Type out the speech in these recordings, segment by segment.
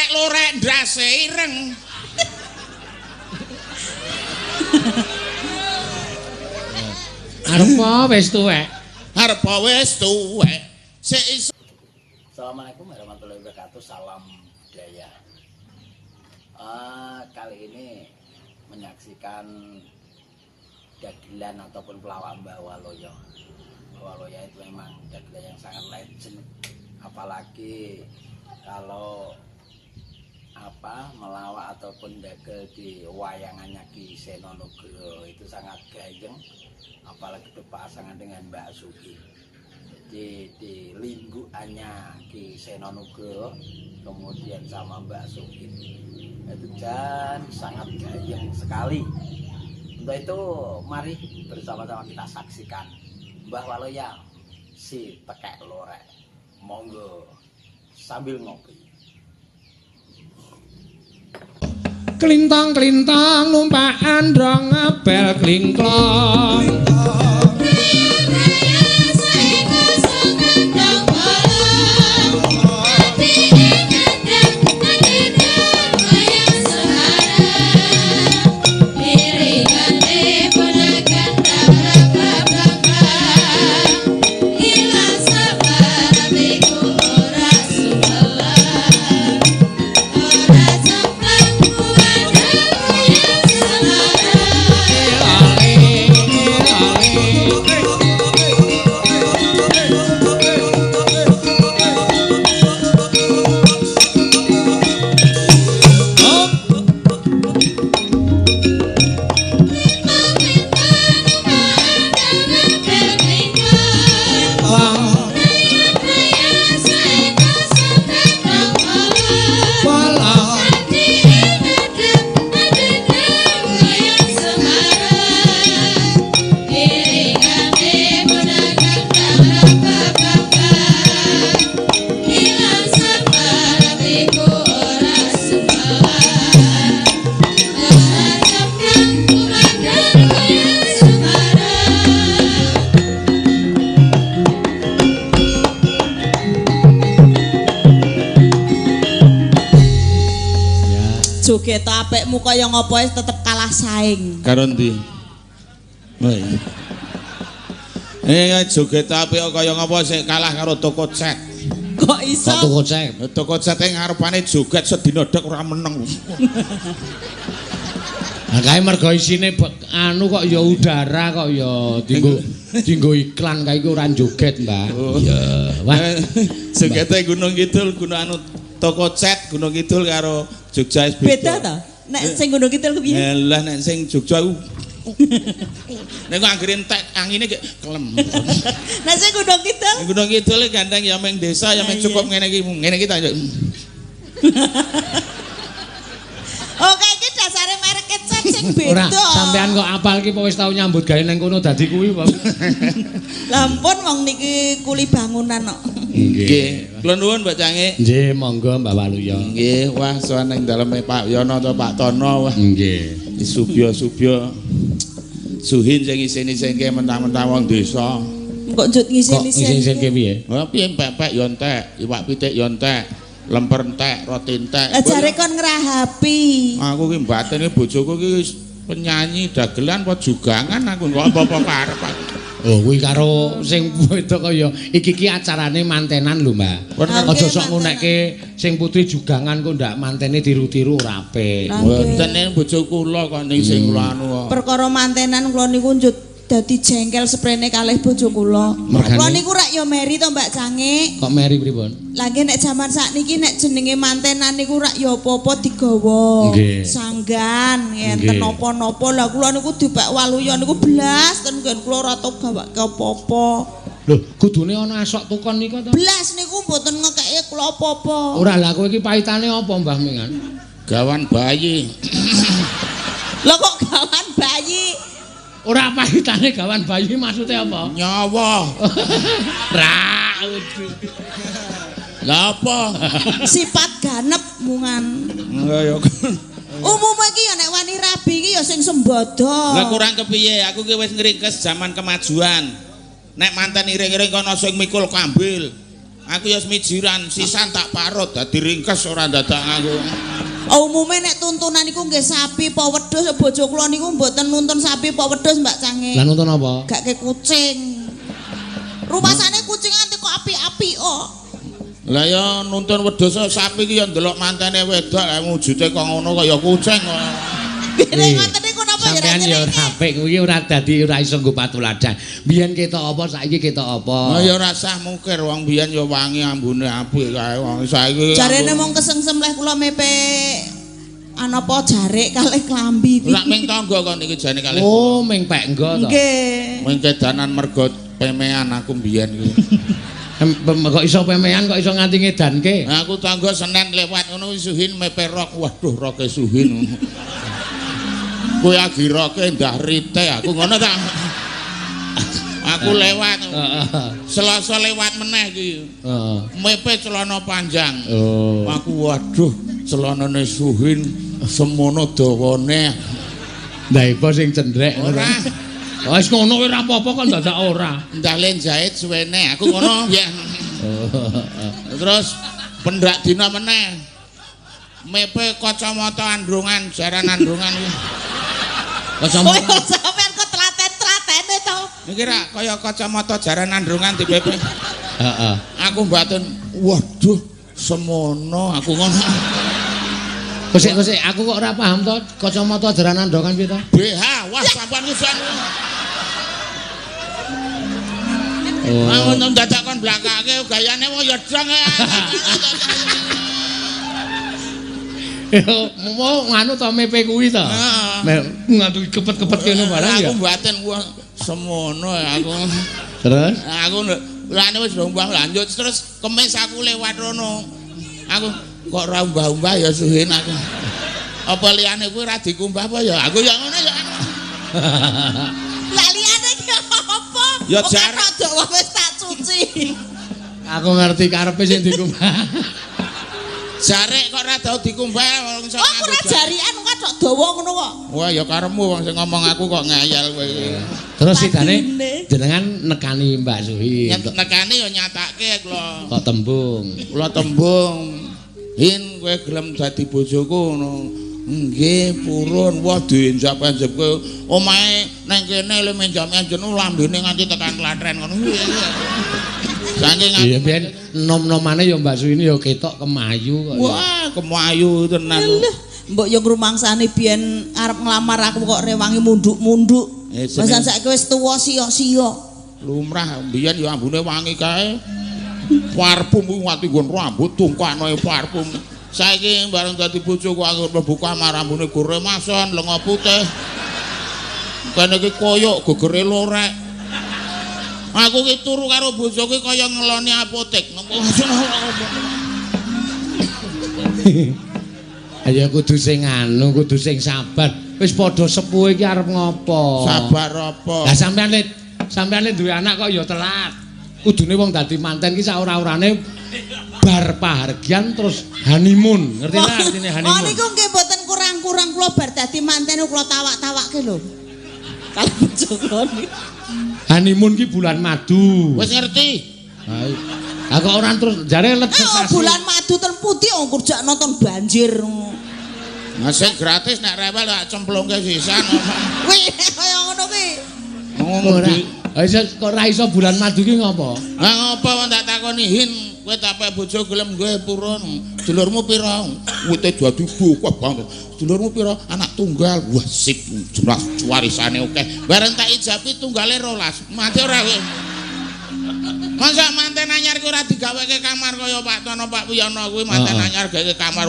Tekek lorek ndase ireng. Arep wis tuwek. Arep wis tuwek. Sik iso. Assalamualaikum warahmatullahi wabarakatuh. Salam budaya. Kali ini menyaksikan dagelan ataupun pelawak Mbah Waluyo. Mbah Waluyo itu memang dagelan yang sangat legend. Apalagi kalau melawak ataupun dagel di wayangannya Ki Seno Nugroho itu sangat gayeng, apalagi berpasangan dengan Mbak Sugi. Jadi di limbukannya Ki Seno Nugroho kemudian sama Mbak Sugi itu dan sangat gayeng sekali. Untuk itu mari bersama-sama kita saksikan Mbah Waluyo si Tekek Lorek. Monggo sambil ngopi. Klintang-klintang numpak androng ngebel klingklong. Joget apikmu kaya ngopo wis tetep kalah saing. Karo ndi? Joget apik kaya ngopo sik kalah karo toko cat. Kok iso? Kok toko cat? Toko cat e ngarepane joget sedina dek ora meneng. Lah kae mergo isine anu kok ya udara kok ya dinggo iklan kae iki ora joget, Mbah. Iya. Wah, jogete Gunung Kidul guna anu toko cat Gunung Kidul karo Jogja wis beda. Beda ta? Nek sing Gunung Kidul kepiye? Lah nek sing Jogja iku nek anggere entek angine kelem. Nek sing Gunung Kidul? Gunung Kidul gandeng ya meng desa ya meng cukup ngene iki, ngene iki ta. Oke, iki dasare merek cat sing beda. Ora, sampean kok apal ki apa wis tau nyambut gawe nang kono dadi kuwi apa? Lah ampun wong niki kuli bangunan kok. Nggih. Kula nuwun Mbak Cange. Nggih, monggo Mbah Waluyo. Nggih, wah sowan ning daleme Pak Yono atau Pak Tono wah. Nggih. Subya-subya suhin sing isin-isinke mentah-mentah wong desa. Kok njut ngisin-isin. Kok ngisin-isinke piye? Wah, piye pepek yo entek, iwak pitik yo entek, lemper entek, roti entek. Lah jare kon ngrahapi. Aku ki mbatene bojoku ki penyanyi dagelan apa jugangan aku kok apa-apa karep aku. Oh, kuwi karo sing wedok kaya iki ki acarane mantenan lho, Mbak. Aja sok ngunekke sing putri jugangan kok ndak mantene tiru-tiru ora apik. Mboten ning bojo kula kok ning sing kula anu kok. Perkara mantenan kula niku njut dadi jengkel sprene kalih bojo kula. Kula niku rak ya meri to Mbak Cange. Kok meri pripun? Lah nggih nek jaman sakniki nek jenenge mantenan niku rak ya apa-apa digawa. Sanggan ngenten napa-napa. Lah kula niku dipek Waluyo niku blas ten nggen kula ora tau gawake apa-apa. Lho, kudune ana asok tukon nika to? Blas niku mboten ngekeki kula apa-apa. Ora lah kowe iki pahitane apa Mbah Mingan? Gawan bayi. Lho kok gawan bayi? Ora pahitane gawan bayi maksudnya apa? Nyawa. Ra. Lha apa? Sifat ganep mungan. Ya ya. Umume iki ya nek wani rabi iki ya sing sembodo. Lah kurang kepiye? Aku ki wis ngringkes jaman kemajuan. Nek manten iring-iring kono sing mikul kambil. Aku ya semijiran, sisan tak parut dadi ringkes ora dadak aku. Umume nek tuntunan niku nggih sapi apa wedhus, bojo kula niku mboten nuntun sapi apa wedhus Mbak Cange. Lah nuntun apa? Gak ke kucing. Rumasane kucing nganti kok api-api kok. Lah ya nuntun wedhus sapi ki ya ndelok mantene wedok, lah wujude kok ngono kaya kucing kok. Piye ngoten niku napa ya Sampeyan ya ora apik kuwi ora dadi ora iso nggo patuladan. Biyen ketok apa saiki ketok apa? Lah ya ora sah mukir wong biyen ya wangi ambune apik kae wong saiki. Jarene mung kesengsem leh kula mepe anapa jarik kalih klambi. Ora ming tangga kok niki jane kalih. Oh, ming pek nggo to. Nggih. Ming kedanan mergo pemean aku biyen kuwi. Kok iso pemean kok iso nganti ngedanke? Aku tangga Senin lewat ngono Suhin mepe rok. Waduh roke Suhin. Kowe agi roke ndah rite aku ngono ta. Aku lewat. Selasa lewat meneh iki. Heeh. Mepe celana panjang. Oh. Aku waduh celanane Suhin semono dawane. Lah iku sing cendrek Ora. Wis ngono ora apa-apa kok dadak ora. Ndah len jahit suwene aku ngono ya. Terus pendak dina meneh. Mepe kacamata androngan, jaran androngan iki. Kacamata. Oh, sampean kok telaten-telatene to. Niki ra kaya kacamata jaran androngan dipepe. Heeh. Aku mbatin, waduh semono aku ngono. Kosek-kosek aku kok ora paham to kacamata jaran androngan piye to? BH, wah sampean ku jan. Oh. Aku dadak kon blakake gayane wong ya dong. Mau nganu to mepe kuwi to. Nganti kepet-kepet kene barang ya. Aku mbatin wah semono aku. Terus aku lane wis umbah lanjut terus kemis aku lewat rono. Aku kok ora umbah-umbah ya Suhin aku. Apa liyane kuwi ora dikumbah apa ya? Aku ya ngono ya. Lah liyane ki apa? Ya jarak wis tak cuci. Aku ngerti karepe sing dikumbah. Jarik kok ora tau dikumbah wong iso nganggo. Ora jarikan kok tok dawa ngono kok. Wah ya karepmu wong sing ngomong aku kok ngayal kowe iki. Terus sidane jenengan nekani Mbak Suhin. Nekani ya nyatake kula. Kok tembung. Kula tembung. Hin kowe gelem dadi bojoku ngono. Nggih purun. Wah dienjap-enjep kowe omahe nang kene le menjam-enjen lambene nganti tekan Klaten ngono. Saking iya biyen nom-nomane ya Mbak Suwini ya ketok kemayu kok. Wah, kemayu tenan. Mbok yo ngrumangsane biyen arep nglamar aku kok rewangi munduk-munduk. Masan saiki wis tuwa siyo-siyo. Lumrah biyen ya ambune wangi kae. Parfum kuwi nganti nggon rambut tungkane parfum. Saiki bareng dadi bojoku aku mlebu kamar ambune goremason lenga putih. Kene iki koyok gegere lorek. Aku ki turu karo bojoku kaya ngeloni apotek. Ayo kudu sing anu, kudu sing sabar. Wis padha sepuh iki arep ngopo? Sabar apa? Lah sampean le sampean le duwe anak kok ya telat. Kudune wong dadi manten ki sak ora-orane bar pahargyan terus honeymoon. Ngerti ta artine honeymoon? Oh niku nggih mboten kurang-kurang kula bar dadi manten kula tawak-tawakke lho. Kalau bojo kula niku honeymoon ki bulan madu. Wis ngerti. Ha kok ora terus jare let sesasi. Bulan madu ten putih wong kerja nonton banjir. Nah sing gratis nek rewel tak cemplungke sisan. Wih kaya ngono kuwi. Ora. Iso kok ora iso bulan madu ki ngopo? Lah ngopo wong tak takoni Hin, kowe tak bojo gelem nggawe purun. Dulurmu pira? Wite dadi bokeh banget. Dulurmu pira? Anak tunggal. Wah sip, jelas warisane akeh. Bareng tak ijabi tunggale 12. Mati ora kowe. Masa manten anyar ki ora digaweke kamar kaya Pak Tono Pak Wiyono kuwi manten anyar gawe kamar.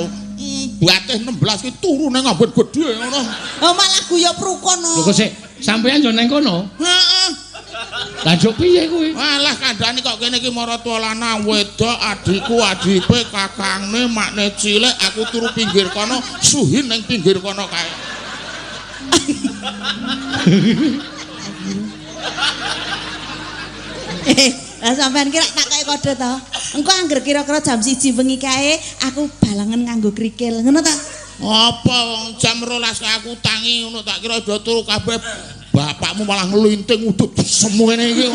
Batih 16 ki turu nang ngambet gedhe ngono. Oh malah guyub rukun. Lho kok sik sampeyan yo nang kono? Heeh. Lah njuk piye kuwi? Alah kandhane kok kene iki maratuwa lanang wedok adikku adipe kakangne makne cilik aku turu pinggir kono Suhin ning pinggir kono kae. Lah sampean kira tak kei kode to. Engko angger kira-kira jam 1 bengi kae aku balangen nganggo krikil ngono ta? Apa wong jam 12 aku tangi ngono tak kira do turu kabeh. Bapakmu malah nglinting udut semene iki.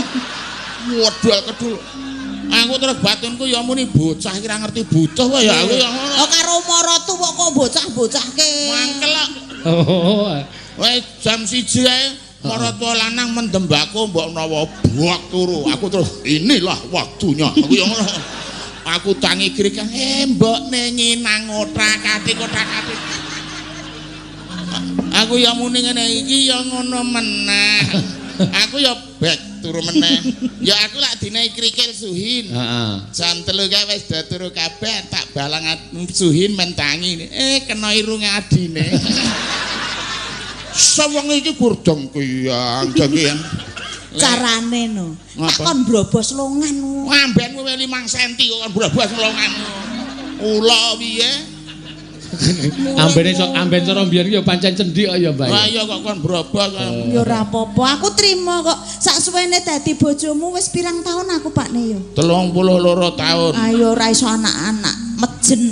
Modal kedul. Aku terus batinku ya muni bocah iki ora ngerti butuh wae ya aku ya ngono. Oh karo maratuwa kok bocah-bocahke. Mangkel kok. Oh. Wis jam 1 ae maratuwa lanang mendem bako mbok menawa buak turu. Aku terus inilah waktunya. Aku ya ngono. Aku tangi grik mbok nginang otak-atik otak-atik. Aku ya muni ngene iki ya ngono meneh. Aku ya bek turu meneh. Ya aku lak dinaiki krikil Suhin. Heeh. Jam 3 kae wis do turu kabeh tak balang Suhin mentangi. Kena irunge adine. Sewengi iki gurdong kiyang, dengkiang. Carane no. Tak kon brobos longan. Ambenmu 5 cm kok kon brobos longan. Ula piye? Ambene sok amben cara mbiyen ki ya pancen cendhik kok ya, Mbak. Lah iya kok kon brobos. Ya ora apa-apa, aku trimo kok. Sak suwene dadi bojomu wis pirang taun aku Pakne ya? 32 taun. Ayo ora iso anak-anak, mejen.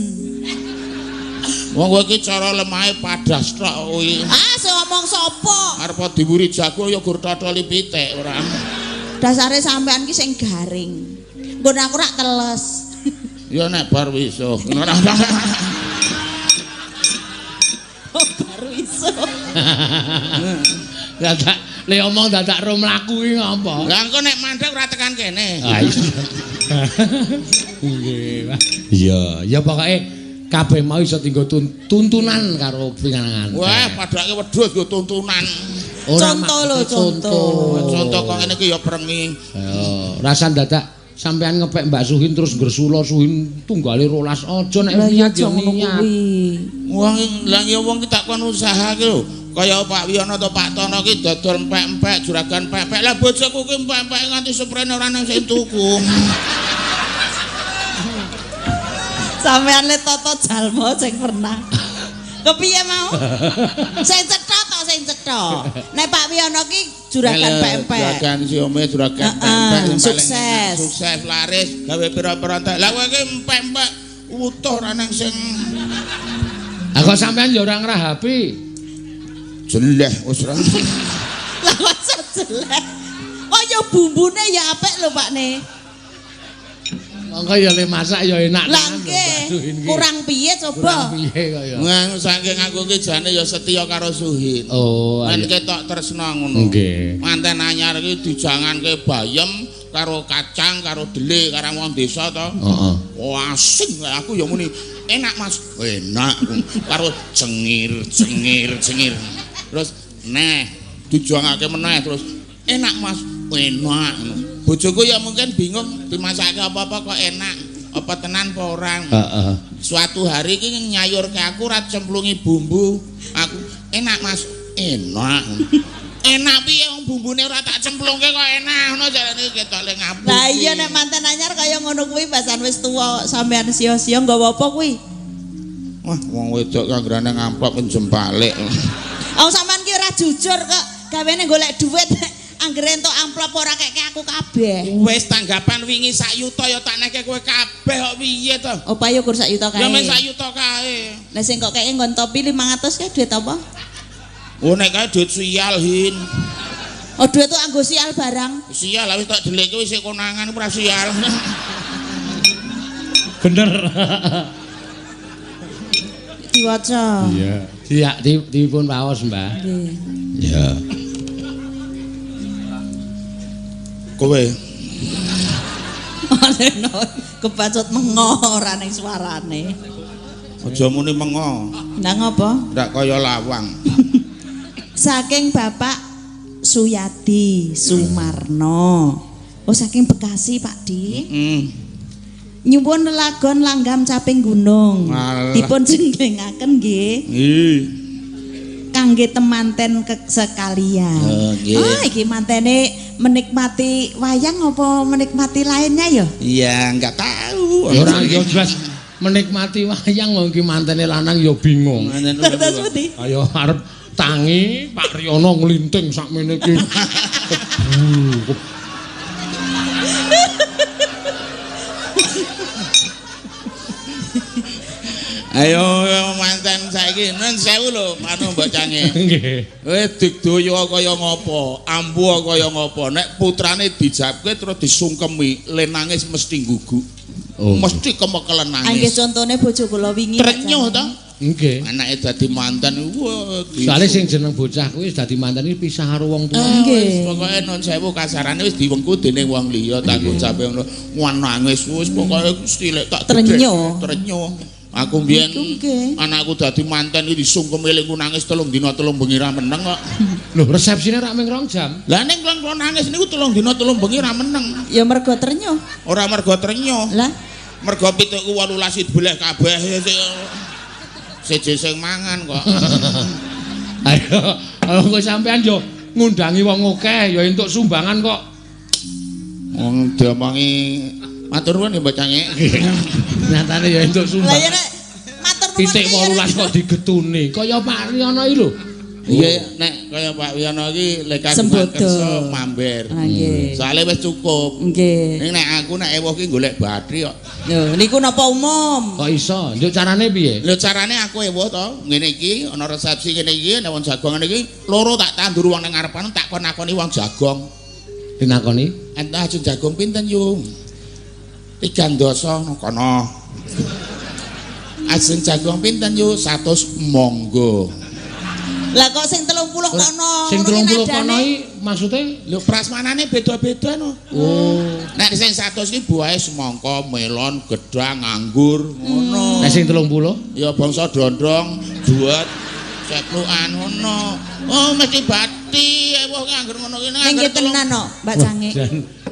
Wong kowe iki cara lemahe padas tok kuwi. Ah, sing ngomong sapa? Arep diwuri jago ya gur totoli pitik ora. Dasare sampean ki sing garing. Nggon aku rak teles. Ya nek bar wisuh. Ora. Oh, baru iso. Dadak le omong dadak ro mlaku iki ngopo? Lah engko nek mandek ora tekan kene. Ah iya. Nggih, Pak. Iya, ya pokoke kabeh mau iso dinggo tuntunan karo pinangan. Wah, padake wedhus nggo tuntunan. Contoh lho, contoh. Contoh kok ngene iki ya prengi. Ayo, rasan dadak sampean ngepek Mbak Suhin terus ngresula Suhin tunggale 12 aja nek niat ya niat. Wong lah ya wong ki tak kon usaha ki lho. Kaya Pak Wiyono atau Pak Tono ki dodol empek-empek, juragan empek-empek. Lah bojoku ki empek-empek nganti seprene ora nang sing tuku. Sampean le toto jalma sing pernah. Kepiye mau? Sing cetha to sing cetha. Nek Pak Wiyono ki juragan pempek. Juragan siome juragan pempek sukses. Sukses laris gawe pira-pira entek. Lah kowe ki empek-empek utuh ora nang sing. Lah kok sampean ya ora ngrahapi. Jeleh wis ora. Lah kok jeleh. Kok ya bumbune ya apik lho Pakne. Monggo ya le masak ya enak. Lah nggih. Kurang piye coba? Kurang piye kok ya. Wah, saking aku ki jane ya setia karo Suhin. Oh, men ketok tresna ngono. Nggih. Manten anyar iki dijanganke bayem karo kacang karo dele karo wong desa to. Heeh. Wah, asing aku ya muni enak Mas. Enak karo cengir cengir cengir. Terus neh dijangake meneh terus enak Mas. Enak. Bojoku ya mungkin bingung dimasake apa-apa kok enak. Apa tenan apa ora. Heeh. Suatu hari iki nyayurke aku ora cemplungi bumbu. Aku enak Mas. Enak. Enak piye wong bumbune ora tak cemplungke kok enak ngono jarane ketok le ngapusi. Lah iya nek manten anyar kaya ngono kuwi basan wis tuwa sampean sia-sia nggawa apa kuwi? Wah, wong wedok kanggrane ngamplop jempalik. Oh sampean ki ora jujur kok gawene golek duit. Anggere entuk amplop ora keke aku kabeh. Wis tanggapan wingi sak yuta ya tak neke kowe kabeh kok piye to? Opa yo kur sak yuta kae. Ya men sak yuta kae. Lah sing kok keke nggon topi 500 kae duit apa? Oh nek kae duit sial Hin. Oh duit tuh anggo sial barang. Sial lah wis tak delekke wis konangan ora sial. Bener. Diwaca. Iya. Iya, dipun waos, Mbah. Nggih. Iya. Kowe. Olehno kebacut mengo ora ning suarane. Aja muni mengo. Lah ngopo? Ndak kaya lawang. Saking Bapak Suyadi Sumarno. Oh saking Bekasi Pak Di. Heeh. Nyuwun lelagon langgam caping gunung. Alah. Dipun jenglengaken nggih. Nggih. Kangge temanten sekalian. Oh, nggih. Ah iki mantene menikmati wayang apa menikmati lainnya ya? Iya, enggak tahu. Ya ora ya jelas menikmati wayang wong iki mantene lanang ya bingung. Terus pundi? Ayo arep tangi Pak Riono nglinting sakmene iki. Ayo manten saiki nun sewu lho anu Mbok Cange. Nggih. Kowe digdaya kaya ngapa, ampuh kaya ngapa, nek putrane dijabke terus disungkemi, le nangis mesti ngguguk. Oh. Mesti kemekelen Nggih nangis. contone bojo kula wingi. Trenyuh to. Nggih. Anake dadi manten wah. Soale sing jeneng bocah kuwi wis dadi manten iki pisah karo wong tuwa. Nggih. Pokoke nun sewu kasarane wis diwengku dening wong liya tanggung jawab ngono. Wah nangis wis pokoke cilik tak Trenyuh. Trenyuh. Aku mbiyen anakku dadi manten iki disungkemi lingku nangis 3 dina 3 bengi ra meneng kok. Lho, resepsine rak ming 2 jam. Lah ning kula nangis niku 3 dina 3 bengi ra meneng. Ya mergo trenyuh. Ora mergo trenyuh. Lah mergo pitukku 18 dibeleh kabeh siji sing mangan kok. Ayo, kowe sampean yo ngundangi wong akeh ya entuk sumbangan kok. Wong diomongi matur nuwun ya Mbok Cange. Nyatane ya entuk Lah ya sumbangan. nek matur nuwun. Pitik 18 kok digetuni. Kaya Pak Riyono iki lho. Iya, nek kaya Pak Wiyono iki lek kagungan kersa mamber. Nggih. Soale wis cukup. Nggih. Ning nek aku nek ewuh ki golek bathi kok. Lho niku napa umum? Kok iso? Njuk carane piye? Lho carane aku ewuh to, ngene iki ana resepsi ngene iki nek wong jagongan iki loro tak tandur wong ning ngarepan tak kon nakoni wong jagong. Dinakoni? Entah ajeng jagong pinten yung? 3 dasa kono. Ajeng jagong pinten yu? 100 monggo. Lah kok sing 30 kono? Sing 30 kono iki maksude lho prasmanane beda-beda no. Oh. Nek sing 100 iki buahe semangka, melon, gedang, anggur ngono. Nek sing 30? Ya bangsa dondong, duet, ceplukan ngono. Oh mesti bathi ewuh ki angger ngono ki ning tenan no, Mbak Cange.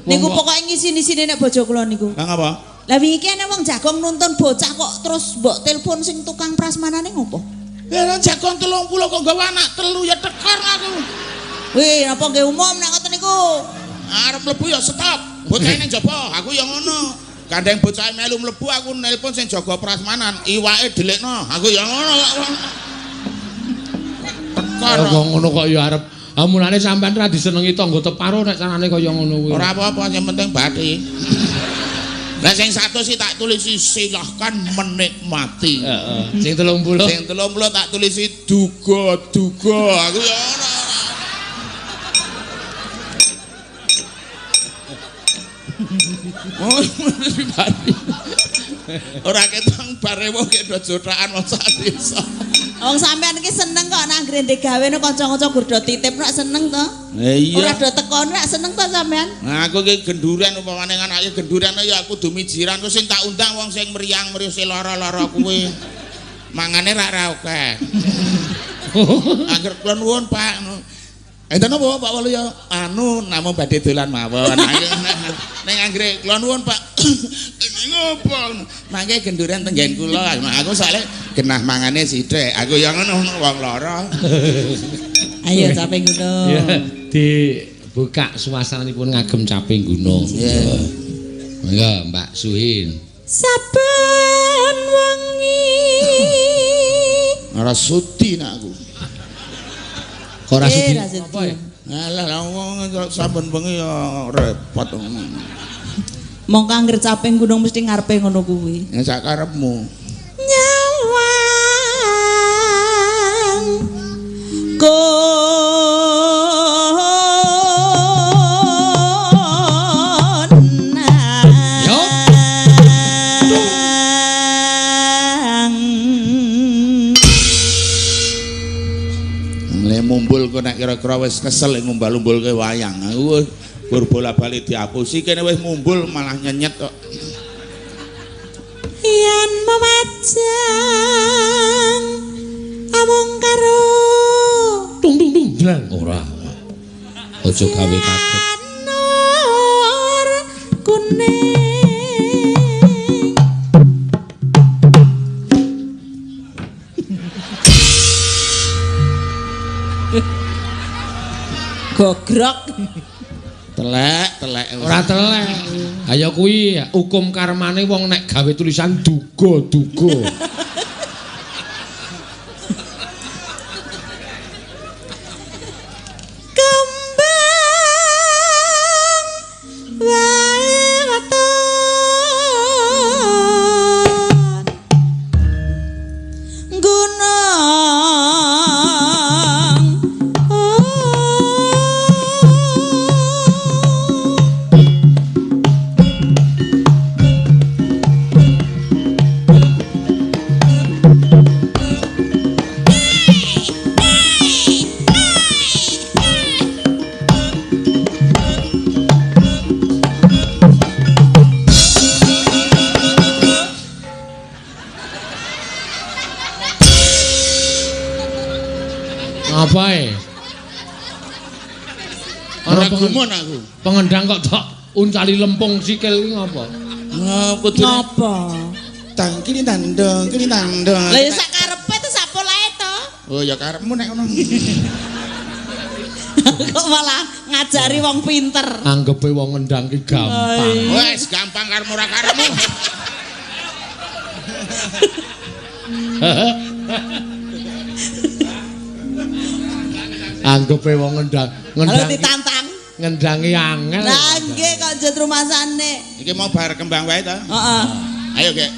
Niku pokoke ngisini-sini nek bojo kula niku. Lah ngapa? Lah wingi iki ana wong jagong nuntun bocah kok terus mbok telepon sing tukang prasmanane ngopo? Ya jagong 30 kok nggawa anak 3 ya tekor aku. Wih, napa nggih umum nek ngoten niku? Arep mlebu ya stop. Bocah ning jaba, aku ya ngono. Gandeng bocah melu mlebu aku nelpon sing jaga prasmanan, iwake delikno. Aku ya ngono kok. Tekor. Kok ngono kok ya arep. Ah mulane sampean ra disenengi tangga teparo nek carane kaya ngono kuwi. Ora apa-apa, sing penting bathi. Lah sing 100 sih tak tulisi silahkan menikmati. Heeh. Sing 30. Sing 30 tak tulisi duga-duga. Aku ya ora. Oh, pribadi. Ora ketang barewo ke do jotakan wong sak desa. Wong sampean iki seneng kok nang grende gawe nek kanca-kanca gur do titip nek seneng to. Iya. Ora do teko nek seneng to sampean. Nah aku iki genduren upamane anake genduren ya aku dumijiran terus sing tak undang wong sing mriyang-mriyuse lara-lara kuwi. Mangane rak ra akeh. Angger kula nuwun Pak. Enten napa Pak Waluyo? Anu namung badhe dolan mawon. Ning anggere kula nuwun Pak. Ngopo? Mangke genduren tenggen kula. Aku soalé genah mangane sithik. Aku ya ngono wong lara. Ayo Caping Gunung. Ya, dibuka suasananipun ngagem Caping Gunung. Iya. Monggo Mbak Suhin. Saben wengi. Ora sudi nak aku. Kok ora sudi? Apa ya? Alah lah wong saben bengi ya repot. Mongko angger Caping Gunung mesti ngarepe ngono kuwi. Ya sak karepmu. Nyawang konang. Yo. Le mumbul kok nek kira-kira wis kesel ngumbal-umbulke wayang. Aku gur bola-bali diapusi kene wis mumbul malah nyenyet kok. Yen memajang amung karo tung tung tung jlang ora. Aja gawe kaget. Nur kuning. Gogrok. Telek, telek. Ora telek. Ayo kuwi hukum karmane wong nek gawe tulisan duga-duga. Kembang wae weton. Ngapae? Ora gumun aku. Pengendang kok tok uncali lempung sikil kuwi ngapa? Kudu Ngopo? Tang kini tandong, kini tandong. Lah ya sak karepe to sak polahe to. Oh ya karepmu nek ngono. Kok malah ngajari wong pinter. Anggepe wong ngendang ki gampang. Wes gampang karepmu ora karepmu. Anggepe wong ngendang, Kalau ditantang. Ngendangi angel. Lah nggih kok njet rumasane. Iki mau bar kembang wae to? Heeh. Ayo, Gek.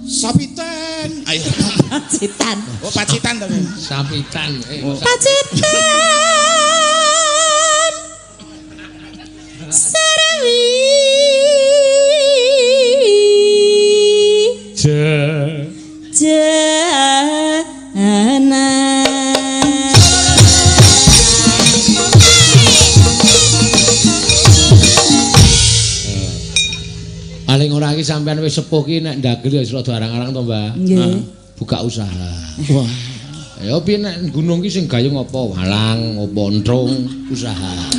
Sapitan. Ayo. Pacitan. Oh, Pacitan to. Sapitan. Pacitan. Sarawi. Jana. Paling ora iki sampean wis sepuh ki nek ndagel ya wis rada arang-arang to, Mbah. Nggih. Buka usaha. Wah. Ya piye nek gunung ki sing gayeng apa walang, apa entrung, usaha.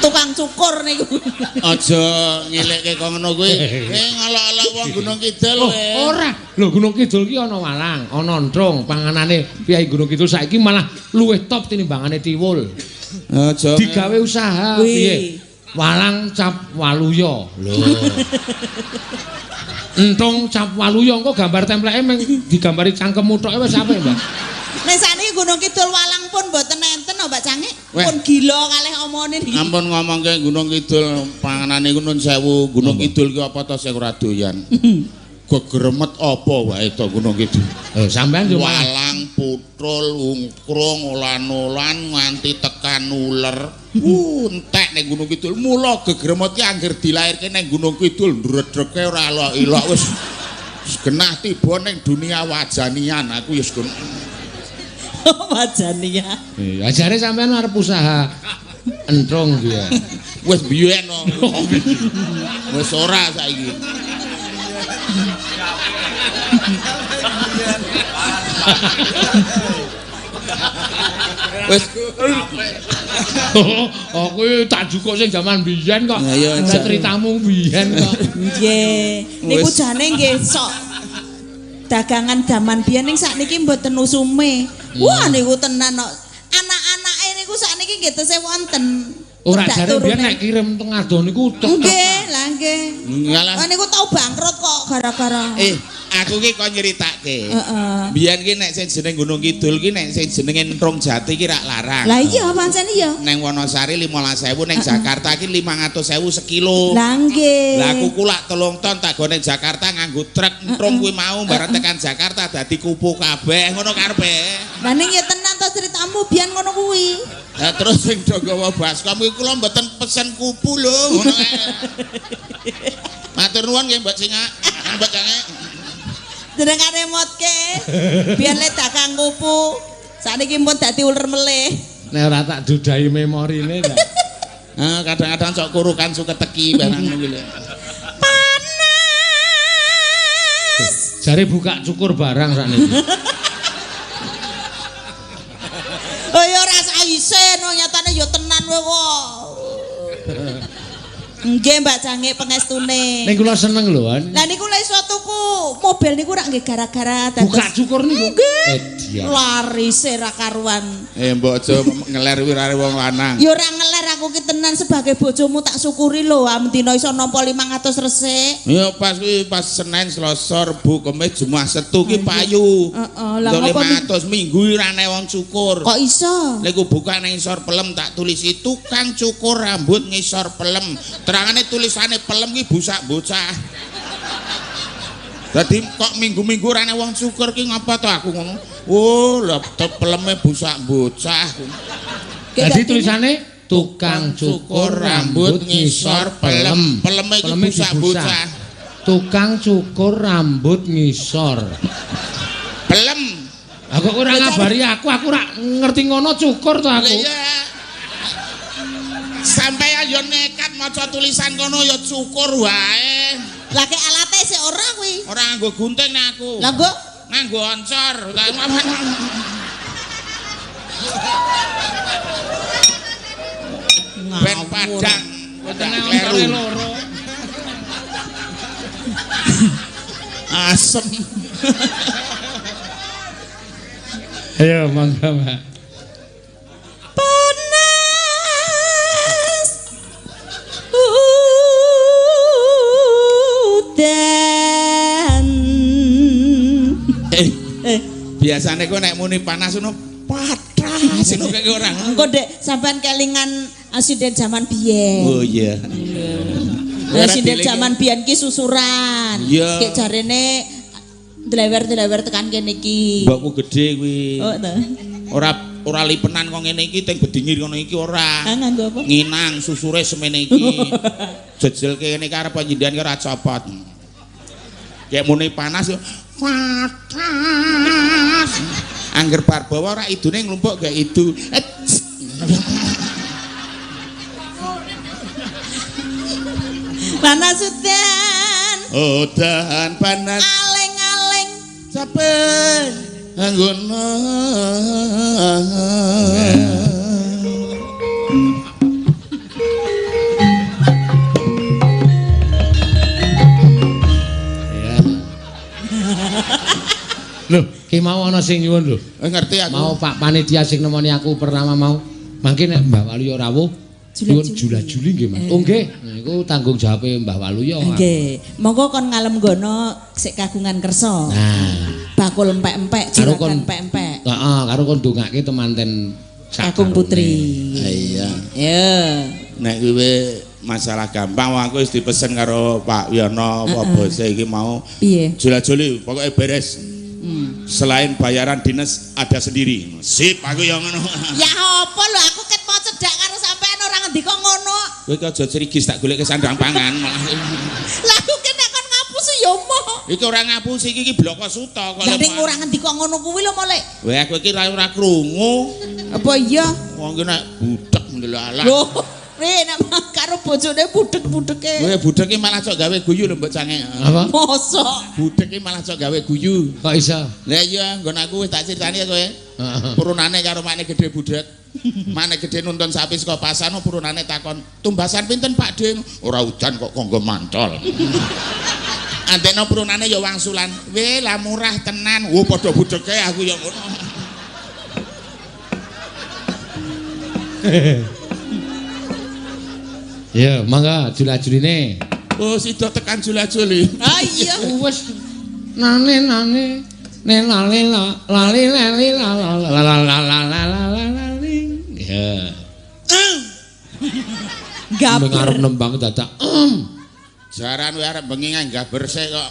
Tukang cukur niku. Aja ngelekke kok ngono kuwi. Ngelok-elok wong Gunung Kidul kowe. Ora. Lho Gunung Kidul ki ana walang, ana entrung, panganane piyai Gunung Kidul saiki malah luwih top tinimbangane tiwul. Aja digawe usaha piye? Walang cap waluya. Lho. Entung cap waluya engko gambar templeke meng digambari cangkemmu tok wis apik, Mbak. Nek sakniki Gunung Kidul walang pun mboten enten no, Mbak Cangik. Pun gila kalih omone niki. Ampun ngomongke Gunung Kidul panganane iku nun sewu. Gunung Kidul ki apa to sing ora doyan? Gegremet apa wae to Gunung Kidul? Sampean yo walang, putul, ungkrung, olan-olan nganti tekan uler. Entek ning Gunung Kidul. Mula gegremet ki angger dilairke ning Gunung Kidul ndredreke ora elok-elok wis genah tiba ning dunia wajanian aku ya wis wajania. Iya, ajare sampean arep usaha entrung ki ya. Wis biyen no. Wis ora saiki. Wis aku tak jukuk sing jaman biyen kok. Ya ceritamu biyen kok. Nggih. Niku jane nggih sok dagangan jaman biyen ning sakniki mboten usume. Wah niku tenan kok. Anak-anake niku sakniki nggih tesih wonten. Ora jare biyen nek kirim teng ado niku cocok. Nggih, lah nggih. Ngalah. Niku tau bangkrut kok gara-gara. Aku ki kon nyeritake. Heeh. Biyen ki nek sing jeneng Gunung Kidul ki nek sing jenenge Entrung Jati ki rak larang. Lah iya pancen iya. Neng Wonosari 15.000, neng Jakarta ki 500.000 sekilo. Lah nggih. Lah aku kulak 3 ton tak go neng Jakarta nganggo truk entrung kuwi mau bareng tekan Jakarta dadi kupu kabeh ngono karepe. Lah ning ya tenan to ceritamu biyen ngono kuwi. Lah terus sing do gawa baskom kuwi kula mboten pesen kupu lho ngono kae. Matur nuwun nggih Mbak Singa. Mbak Cange. Jenengane motke. Biyen le dagang kupu. Sakniki pun dadi uler melih. Nek ora tak dudahi memorine ta. Kadang-kadang sok kurukan suket teki barang kuwi lho. Panas. Jare buka cukur barang sakniki. Oh ya ora isin wong nyatane ya tenan kowe kok. Nggih Mbak Cange pengestune. Ning kula seneng lho, Wan. Lah niku lek iso tuku mobil niku rak nggih gara-gara dados buka cukur niku. Nggih. Larise ra karuan. Mbok aja ngeler wirare wong lanang. Ya ora ngeler aku ki tenan sebagai bojomu tak syukuri lho, amdina iso nampa 500 resik. Ya pas kuwi pas Senin, Selasa, Rebo, Kamis, Jumat, Setu ki payu. Heeh, lah ngopo 500 minggu ora ana wong cukur. Kok iso? Lek ku buka nang isor pelem tak tulisi tukang cukur rambut ngisor pelem. Terangane tulisane pelem ki busak bocah. Dadi kok minggu-minggu ora ana wong cukur ki ngapa to aku ngono. Oh, lha peleme busak bocah. Dadi tulisane tukang cukur rambut ngisor pelem. Peleme iki busak bocah. Tukang cukur rambut ngisor pelem. Aku kok ora ngabari aku ora ngerti ngono cukur to aku. Sampeyan yo nekat maca tulisan kono ya cukur wae. Lah ke alate sik ora kuwi. Ora nganggo gunting nek aku. Lah nggo nganggo oncor. Ben padang. Kleru. Loro. Asem. Ayo mangga, Mbak. Panas udan. Biasane kowe nek muni panas ngono patas ngono kaya ora. Engko Dek sampean kelingan sinden jaman biyen. Oh iya. Lah sinden jaman biyen ki susuran. Iya. Kek jarene dlewer-dlewer tekan kene iki. Mbokku gedhe kuwi. Oh ta. Ora lipenan kok ngene iki teng bedingir ngono iki ora. Ah nganggo apa? Nginang susure semene iki. Jejel kene iki arep nyindan ki ora copot. Kayak muni panas yo panas. Angger bar bawa ora idune nglumpuk gak idu. Panas udan. Udan panas. Aleng-aleng capek anggono. Loh, ki mau ana sing nyuwun lho. Ngerti aku. Mau Pak panitia sing nemoni aku pertama mau. Mangke nek Mbah Waluyo rawuh, nyuwun jula-juli nggih, Mas. Oh nggih. Nah iku tanggung jawabe Mbah Waluyo. Nggih. Monggo kon ngalem-gono sik kagungan kersa. Nah, bakul empek-empek, juragan empek-empek. Heeh, karo kon ndongake temanten Kakung Putri. Iya. Ya. Nek kuwi masalah gampang wong aku wis dipesen karo Pak Wiyono apa bose iki mau. Piye? Jula-juli pokoke beres. Selain bayaran dinas ada sendiri. Sip, aku ya ngono. Ya apa lho aku ket mau cedhak karo sampean ora ngendika ngono. Kowe iki aja crigis tak goleke sandang pangan malah. Lah aku ki nek kon ngapusi ya moh. Iki ora ngapusi iki iki bloko suta kok. Lah ning ora ngendika ngono kuwi lho molek. Weh aku iki ora krungu. Apa iya? Wong ki nek budhek ndelalah. Lho, Ri nek karo bojone budhek-budheke. Kowe budhek iki malah cok gawe guyu lho mbok cange. Apa? Mosok. Budhek iki malah cok gawe guyu. Kok iso? Lah iya nggon aku wis tak critani ya kowe. Purunane karo makne gedhe budhek. Makne gedhe nuntun sapi saka pasar purunane takon, "Tumbasan pinten Pak De?" Ora udan kok kanggo mantol. Andekno purunane ya wangsulan, "Weh, lah murah tenan." Wo padha budheke aku ya ngono. Ya, mangga jula-juline. Oh, sida tekan jula-juli. Ah iya. Wis nane nane ne lale la lale lale la la la la la la la la la. Ya. Gaber. Arep nembang dadak. Jaran kowe arep bengi nggaber sik kok.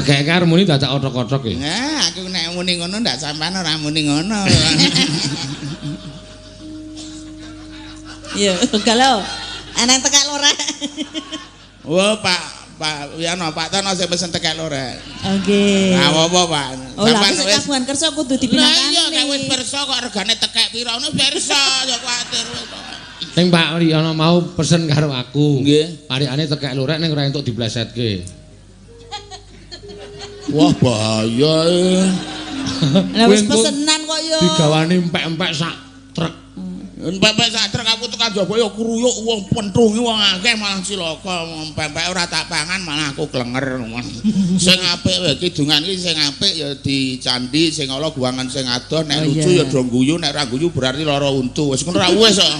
Tekeke arep muni dadak othok-othok iki. Nah, aku nek muni ngono ndak sampean ora muni ngono. Iya, galau. Eneng tekek lorek. Wah, Pak Wiyono, Pak Tono sing pesen tekek lorek. Oke. Ora apa-apa, Pak. Oh, lah wis kagungan kersa kudu dipinangkani. Lah iya, nek wis pirsa kok regane tekek pira ngono pirsa, ya kuwatir. Ning Pak Wiyono mau pesen karo aku. Nggih. Parikane tekek lorek ning ora entuk diplesetke. Wah, bahaya. Lah wis pesenan kok ya. Digawane empek-empek sak truk. Empek-empek sak truk aku tekan jaba ya kruyuk wong pentungi wong akeh malah cilaka. Empek-empek ora tak pangan malah aku klenger. Sing apik wae kidungan iki sing apik ya dicandi, sing ala guwangan sing adoh, nek lucu ya do guyu, nek ora guyu berarti lara untu. Wis ngono ra wis kok.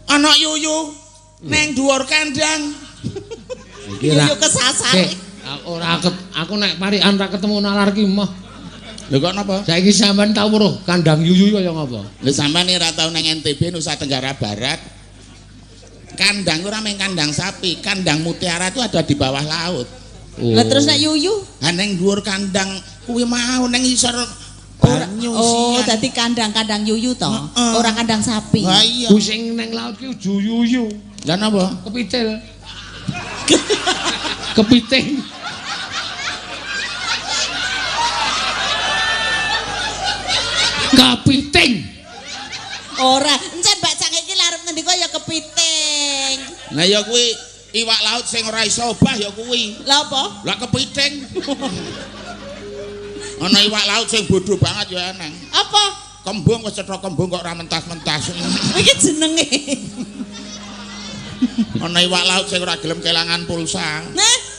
Anak yuyu neng dhuwur kandang. Yuyu kesasar. Ora aku nek parikan ra ketemu nalar ki moh. Lho kok napa? Saiki sampean tau weruh kandang yuyu kaya ngapa? Lho sampean ora tau nang NTB Nusa Tenggara Barat. Kandang ora mung kandang sapi, kandang mutiara itu ada di bawah laut. Oh. Lah terus nek yuyu? Ha neng dhuwur kandang kuwi mau neng isor banyu. Oh, dadi kandang-kandang yuyu to? Ora kandang sapi. Ha iya. Kuwi sing neng laut ki yuyu. Lah napa? Kepitil. Kepiting. Kepiting. Ora, encen Mbak Cang iki arep ngendika ya kepiting. Lah ya kuwi Iwak laut sing ora iso obah ya kuwi. Lah apa? Lah kepiting. Ana iwak laut sing bodho banget ya eneng. Apa? Kembung wis cetha kembung kok ora mentas-mentas. Iki jenenge. Ana iwak laut sing ora gelem kelangan pulsa. Nah,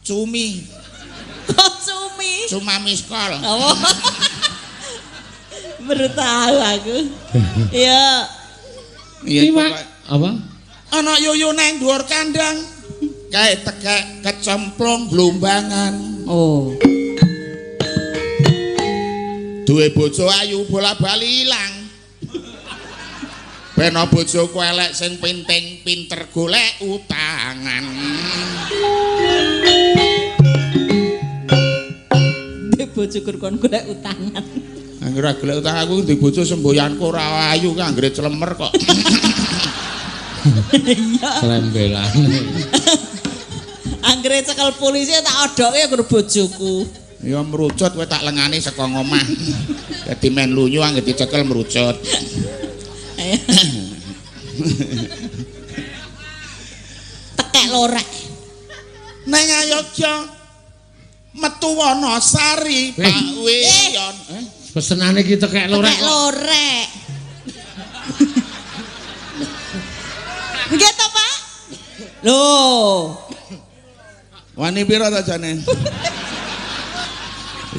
Cumi, kok cumi? cuma miskol. Oh. Baru tahu aku. Iya. Iya, Iwak apa? Ana yuyu nang dhuwur kandang. Kae tekek kecemplung blumbangan. Oh. Duwe bojo ayu bola-bali ilang. Bena bojoku elek sing penting pinter golek utangan. Duwe bojo kur kon golek utangan. Anggere golek utang aku duwe bojo semboyanku ora ayu ki anggere clemer kok. Iya. Srembelane. Anggere cekel polisi tak odoke kur bojoku. Ya merucut kowe tak lengani saka ngomah. Dadi men lunyu anggere dicekel merucut. Tekek lorek. Nang Ayodya metu Wanasari Pak Wiyon. Pesenane iki tekek lorek. Tekek lorek. Nggih to, Pak? Lho. Wani pira ta jane?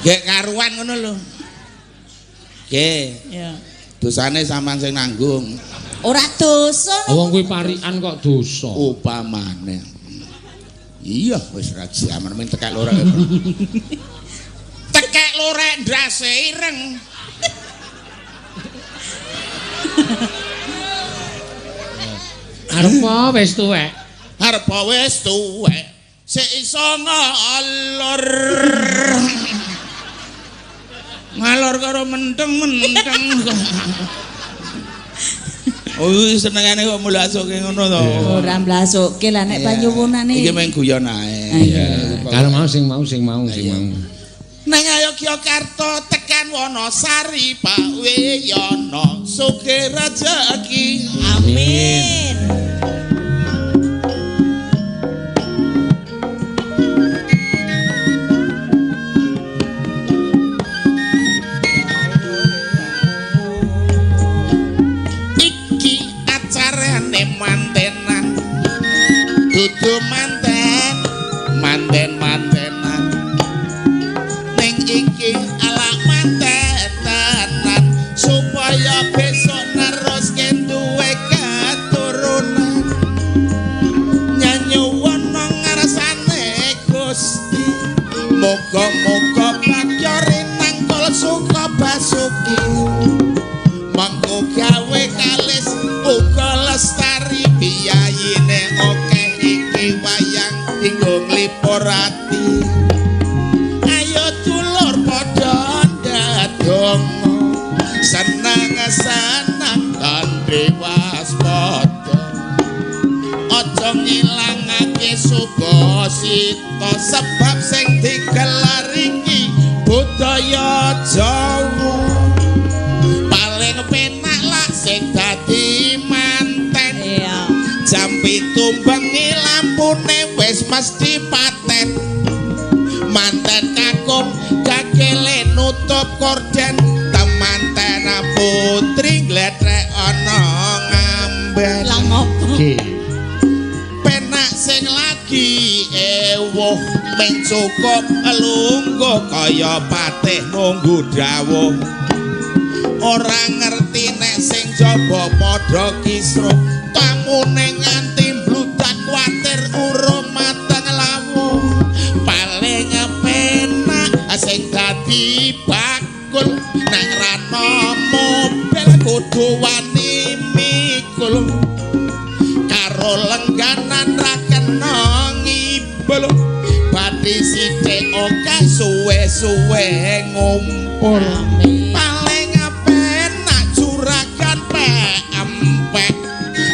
Gek karuan ngono lho. Nggih. Iya. Dosane sampean sing nanggung. Ora dosa. Wong kuwi parikan kok dosa. Upamane. Iya wis ra jaman men tekek lorek. Tekek lorek ndase ireng. Arep wis tuwek. Arep wis tuwek. Sik iso ngalor. Ngalor karo menteng-menteng. Oh, senengane kok mlasoke ngono to. Ora mlasoke lah nek panyuwunane. Iki mung guyon ae. Iya. Karo mau sing mau sing mau sing mau. Nang Yogyakarta tekan Wanasari Pak Wiyono sugih rejeki. Amin. Iki acarane mantenan. Dudu manten, manten-mantenan. Ning iki ala mantenan supaya besok neruske duwe keturunan. Nyanyuwono ngarsane Gusti. Muga-muga bagya rinangkul suka basuki. Mengko gawe kalis uga lestari biyayine akeh iki wayang dinggo nglipur ati. Ayo dulur padha ndadonga seneng-seneng kanthi waspada. Aja ngilangake subasita sebab sing digelar iki budaya Jawa. Paling penak lak sing dadi manten. Iya. Jam 7 bengi lampune wis mesti paten. Manten kakung gagele nutup korden, temanten putri glethek ana ngamben. Lah ngopo? Penak sing lagi ewuh mung cukup lungguh kaya patih nunggu dawuh. Ora ngerti nek sing jaba padha kisruh, tamune nganti mbludak kuwatir urung mateng lawuh. Paling penak sing dadi bakul nek rano mobil kudu wani mikul. Karo lengganan ra kena ngibul, bathi sithik akeh suwe-suwe ngumpul. Paling penak juragan pempek,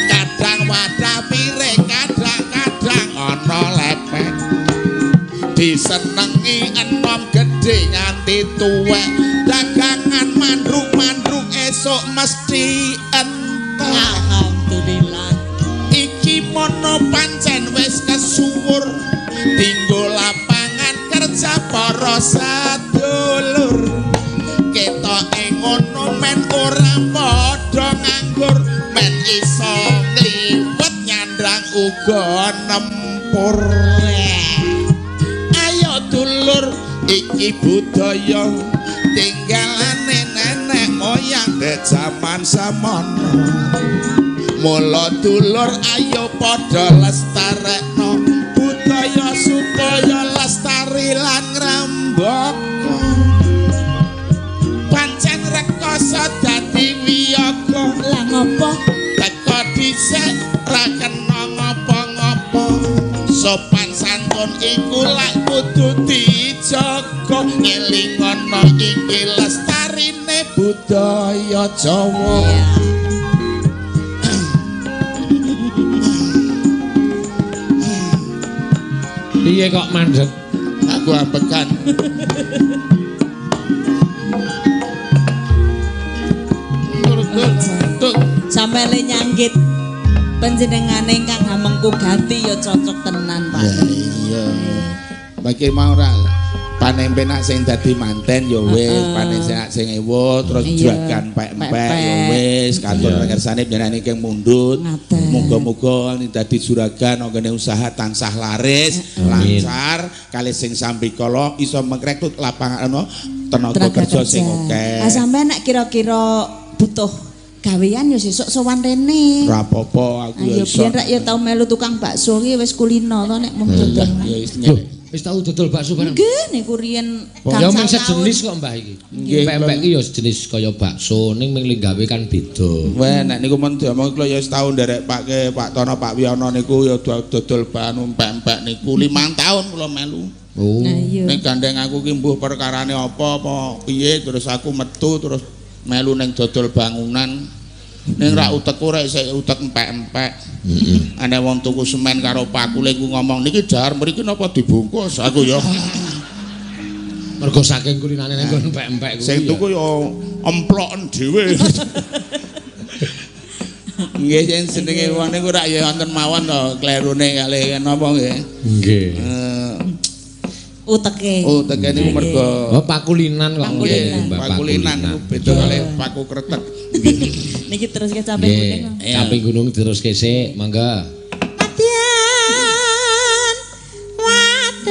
kadang wadah piring kadang-kadang ana lepek. Disenengi enom gedhe nganti tuwek, dagangan mandruk-mandruk esuk mesti entek. Alhamdulillah. Iki mono pancen uga nempur. Ayo dulur iki budaya tinggalane nenek moyang de jaman semono. Mula dulur ayo padha lestarekno budaya supaya lestari lan ngrembaka. Pancen rekoso dadi wiyaga. Lah ngopo? Teko dhisik ra kena ngopo-ngopo. Sopan santun iku lak kudu dijaga. Ngelingono iki lestarine budaya Jawa. Piye kok mandek? Aku ambekan. Sampe le nyanggit panjenengane ingkang hamengku gati ya cocok tenan, Pak. Ya iya. Bagi mau ora panempenak sing dadi manten ya wis, panempenak sing ewo terus juragan pek-pek ya wis, katur ngersane panjenengan ingkang mundhut. Muga-muga dadi juragan anggene usaha tansah laris, lancar, kalih sing sambikala iso mengrekrut lapangan tenaga kerja sing akeh. Ah sampean nek kira-kira butuh gawean ya sesuk sowan rene. Ora apa-apa aku ya iso. Biyen rek ya tau melu tukang bakso ki wis kulino to nek mung dodol. Ya wis wis tau dodol bakso bareng. Nggih niku riyen ya mung sejenis kok Mbah iki. Pempek iki ya sejenis kaya bakso ning mung gawe kan beda. Weh nek niku mun diomong kula ya wis tau nderek Pak ke Pak Tono Pak Wiyono niku ya dodol anu pempek niku 5 tahun kula melu. Oh. Ning gandeng aku ki mbuh perkarane apa apa piye terus aku metu terus melu ning dodol bangunan. Ning rak utekku rek isih utek empek-empek. Heeh. Ana wong tuku semen karo pakule ku ngomong niki dahar mriki napa dibungkus aku ya. Mergo saking kulinane ning nggon empek-empek kuwi. Sing tuku ya emploken dhewe. Nggih yen jenenge wong niku rak ya wonten mawon to klerune kalih napa nggih. Nggih. Uteke. Uteke niku mergo oh pakulinan kok. Nggih, pakulinan niku beda kalih paku kretek. Niki terus ke caping gunung. Caping gunung terus ke sik, mangga. Madyan wadon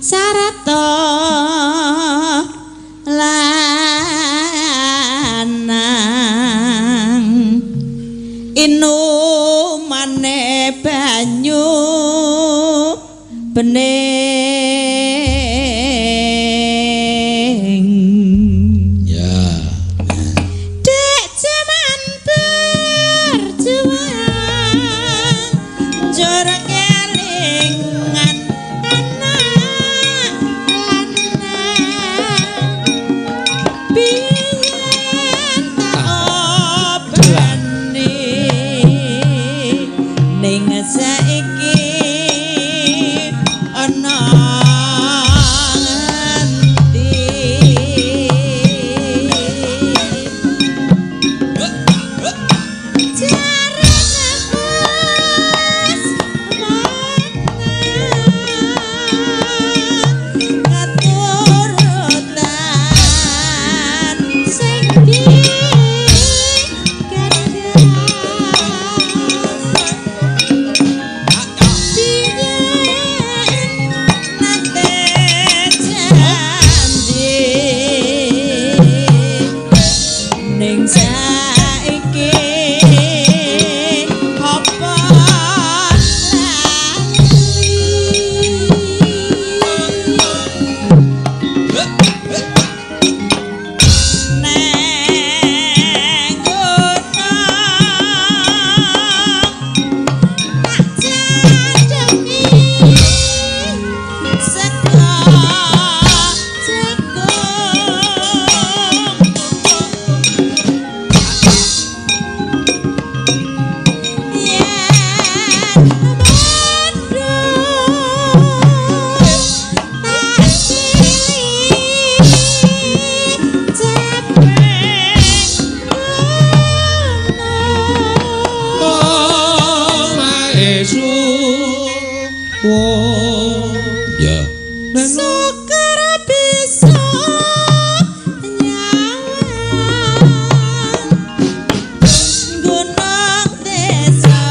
sarata lanang inumane banyu bening. Ya. Dek jaman berjuang njur kelingan anak lanang biyen tak obani ning saiki ana ngendi. Jare wis keturutan sing digadang biyen nate janji ning saiki apa lali. Neng gunung tak jadongi sego jagung. Yen bondo tak silih capek Omahe suwo. Ya. Syukur bisa nyawang gunung desa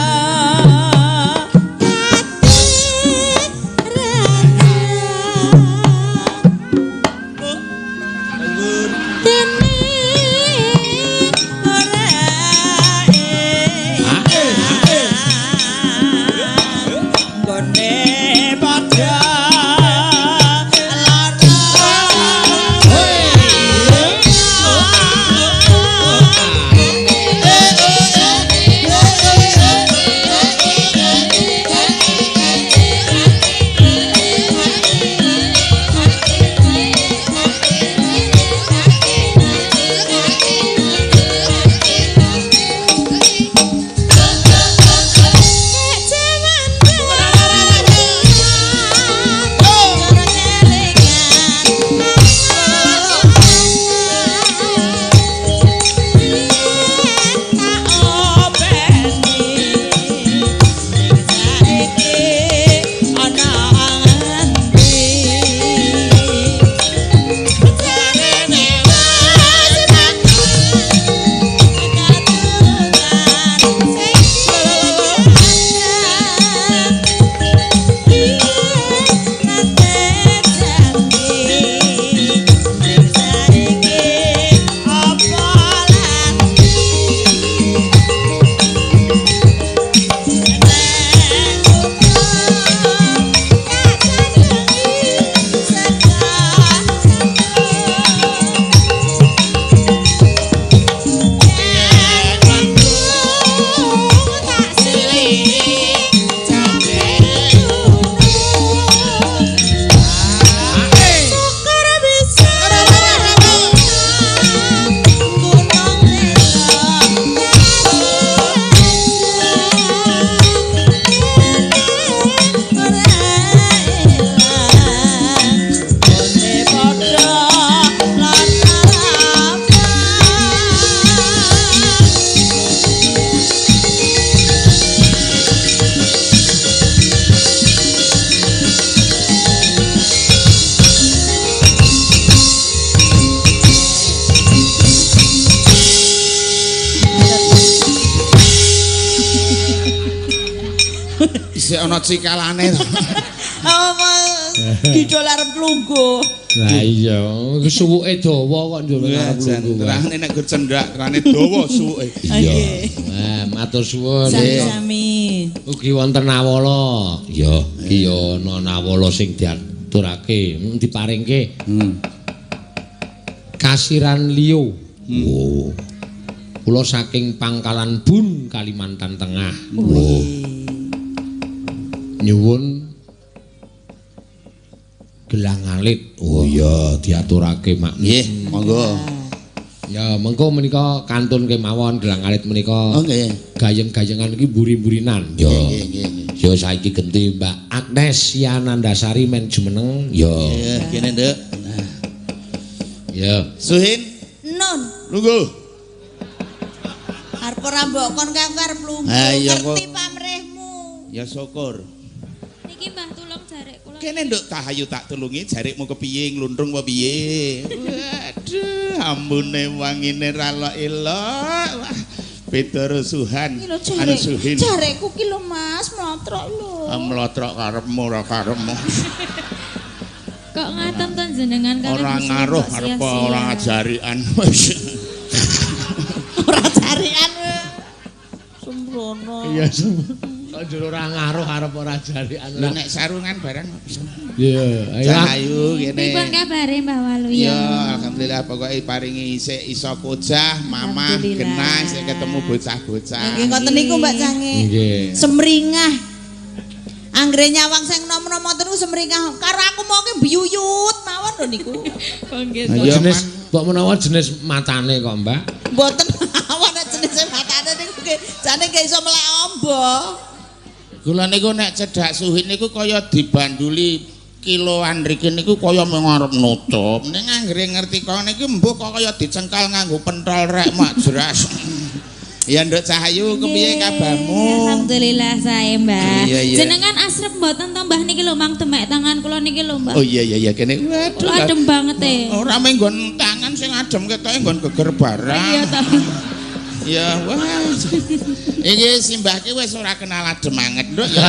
Isih ana cikalane to. Apa gidol arep lungguh. Lah iya, suwuke dawa kok njur arep lungguh. Terane nek gur cendak, terane dawa suwuke. Iya. Wah, matur suwun. Sami-sami. Ugi wonten nawala. Iya, iki ya ana nawala sing diaturake, diparingke. Kasiran Lio. Oh. Kula saking Pangkalan Bun, Kalimantan Tengah. Oh. Nyuwun gelang alit. Oh iya, diaturake mak. Nggih, monggo. Ya, mengko menika kantun kemawon gelang alit menika. Oh nggih. Gayeng-gayengan iki mburi-mburinan. Ya. Nggih, nggih, nggih. Ya saiki genti Mbak Agnes Yanandasari men jumeneng. Ya. Iya, kene, Nduk. Ya. Suhin, Nun. lungguh. Arep ora mbok kon kae aku arep lungguh. Ha, iya, Ngerti kok. pamrihmu. Ya syukur. Niki Mbah tulung jarek kula. Kene Nduk Cahayu tak tulungi jarikmu kepiye nglundrung apa piye. Waduh, ambune wangine ra elok-elok. Wah, beda rusuhan. Iki lho Anu jarek. Suhin. Jarekku ki lho Mas, mlotrok lho. Mlotrok karepmu ora karepmu. Kok ngaten to jenengan kalih Ora Bu Suhin ngaruh kok arep sia-sia. ora jarikan. Ora jarikan. Sembrono. Iya, kok njur ora ngaruh arep ora jarikan. Lho nek sarungan barang bisa. Iya, ayo. Cahayu kene. Pripun kabare Mbah Waluyo? Ya, alhamdulillah pokoke paringi isih iso kocah, mamah, Alhamdulillah. genah isih ketemu bocah-bocah. Nggih ngoten niku Mbak Cange. Nggih. Semringah. Anggere nyawang sing nom-nom ngoten niku semringah. Karo aku mau ki biyuyut mawon lho niku. Oh nggih. Ayo, Jenis mbok menawa jenis matane kok, Mbak. Mboten mawon nek jenise matane niku nggih jane nggih iso melek amba. Kula niku nek cedhak Suhin niku kaya dibanduli kiloan mriki niku kaya mung arep nutup. Ning anggere ngerti kok niki mbuh kok kaya dicengkal nganggo pentol rek mak jeras. Ya Nduk Cahayu kepiye kabarmu? Alhamdulillah sae Mbah. Iya, iya. Jenengan asrep mboten to Mbah niki lho mang demek tangan kula niki lho Mbah. Oh iya iya iya kene. Waduh. Kula adem banget e. Ora mung nggon tangan sing adem ketoke nggon geger barang. Iya ta. Ya wah. Iki simbah ki wis ora kenal adem anget, Nduk ya.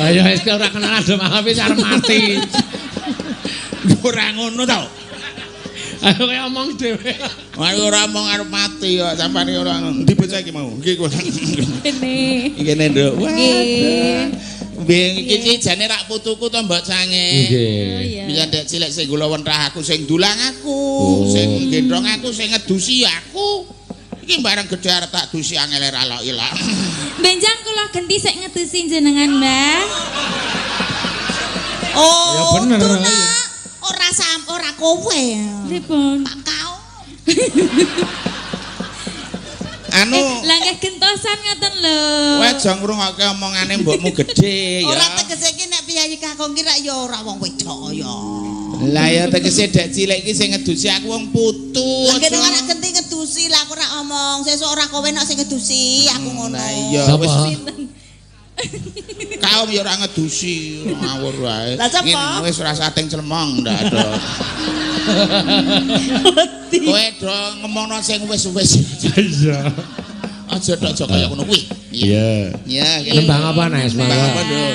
Ayo wis ora kenal adem wis arep mati. Ora ngono to. Ayo kowe omong dhewe. Wah ora omong arep mati kok sampane ora ngono. Endi bocah iki mau? Iki kok. Kene. Iki kene, Nduk. Wah. Nggih. Mbeng iki iki jane rak putuku to Mbok Cange. Oh Nggih. iya. Biyen ndek cilik sing gula wenthah aku, sing dulang aku, Oh. sing gendong aku, sing ngedusi aku. Iki bareng gedhe arep tak dusi angele ra lok ilok. Benjang kula genti sik ngedusi jenengan Mbah. Oh, Ya bener, tuh, iya. Nak. Ora sam ora kowe. Pripun? Pak kau. Anu, Lah nggih gentosan ngoten lho. kowe aja ngrungokke omongane mbokmu gedhe ya. Ora tegese iki nek piyayi kakung ki rak ya ora wong wedok ya. Lah ya tegese dek cilik iki sing ngedusi aku wong putu. Lah kene ora genti ngedusi lah aku ora omong. Sesuk ora kowe nek sing ngedusi aku ngono. Lah iya Sapa? wis kaum ya ora ngedusi ngawur wae. Lah, sapa? Ngene wis ora sating clemong ndak ada. Kowe do ngomongno sing wis-wis. Iya. Aja tok aja kaya ngono kuwi. Iya. Iya, kene. Nembang apa Nes? Nembang Mangga. apa, Nduk?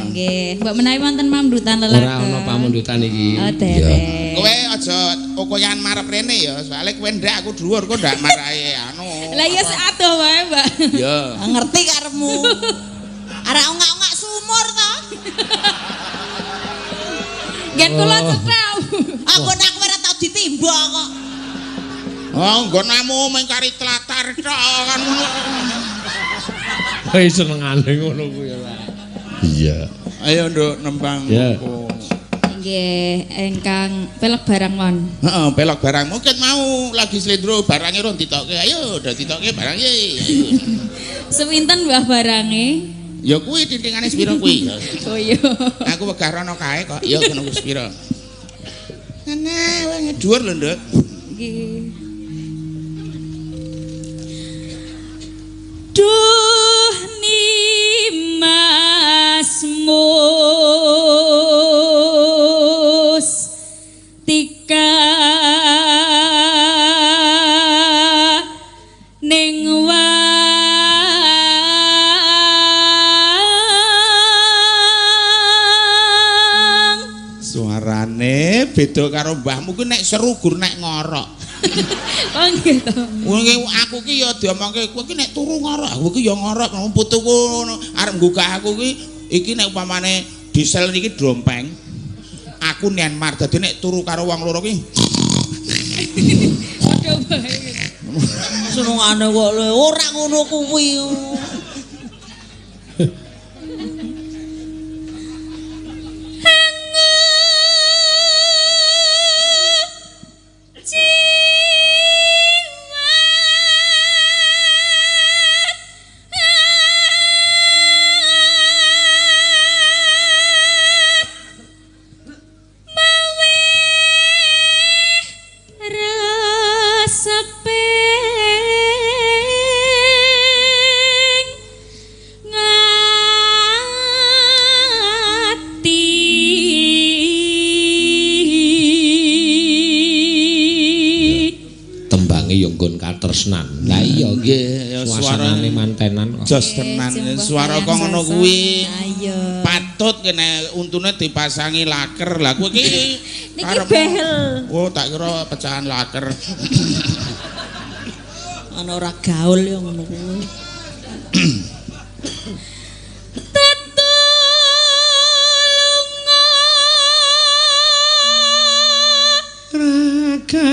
Nggih, mbok menawi wonten pamdutan lelagon. Ora ana pamundutan iki. Oh, derek. Kowe aja okoyan marep rene ya, soalnya kowe ndak aku dhuwur kok ndak marahi anu. Lah ya sik adoh wae, Mbak. Ya. Ah, ngerti karepmu. Arek ongak-ongak sumur to. Ngen kula Oh. cetau. Aku nek kowe ora tau ditimba kok. Oh, nggonamu mung kari tlatar tok kan ngono. Kowe senengane ngono kuwi ora. Iya. Ayo Nduk nembang Ya. opo. Nggih, ingkang pelek barang mon. Heeh, pelok barang mungkin mau lagi slendro barangnya rong ditokke. Ayo, udah ditokke barangnya. Ayo. Sewinten Mbah barange? Ya kuwi tintingane sepiro kuwi. Oh iya. Aku wegah rono kae kok. Ya ngono kuwi sepiro. Ngene wae dhuwur lho, Nduk. Nggih. Duh nimas mus tika ning Beda karo mbahmu ki nek seru gur nek ngorok. Oh nggih to. Wong aku ki ya diomongke kowe ki nek turu ngorok, aku ki ya ngorok putuku arep nggugah aku ki iki nek upamane diesel niki dompeng. Aku Myanmar dadi nek turu karo wong loro ki padha bae. Senengane kok lho ora ngono kuwi. Katresnan. Lah iya nggih, suasane mantenan kok. Jos tenan, suara kok ngono kuwi. Ayo. Patut kene untune dipasangi laker. Lah kowe iki niki behel. Oh, tak kira pecahan laker. Ana ora gaul ya ngono kuwi. Raga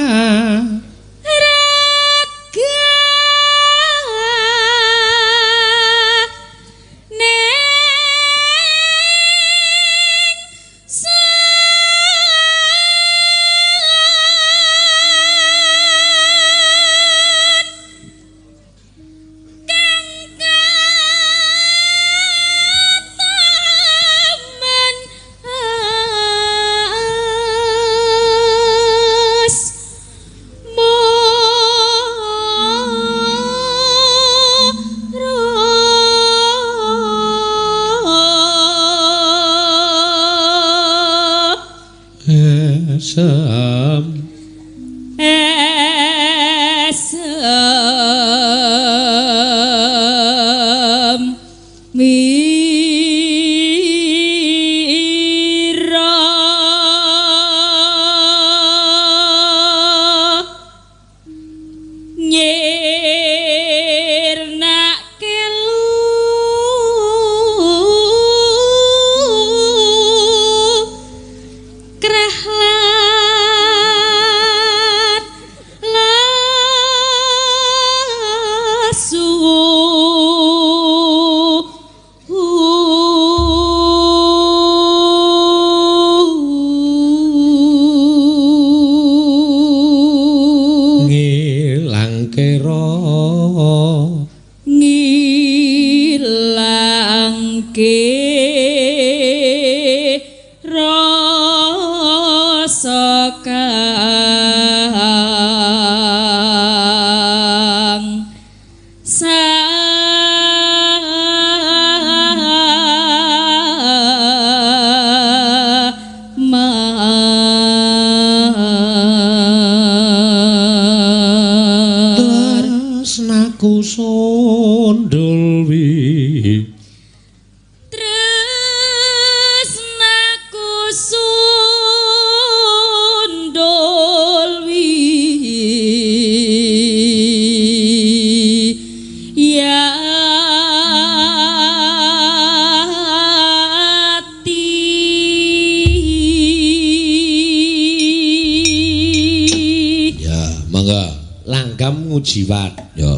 Jiwat yo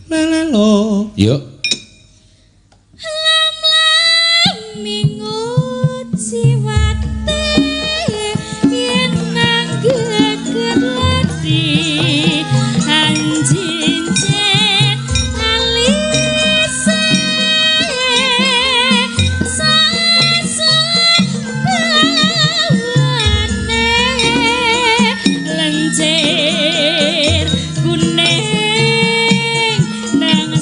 lelelo yo lam lam minggu jiwate yen nang geget lati anjincen alise sasut bawane lencir kuning nang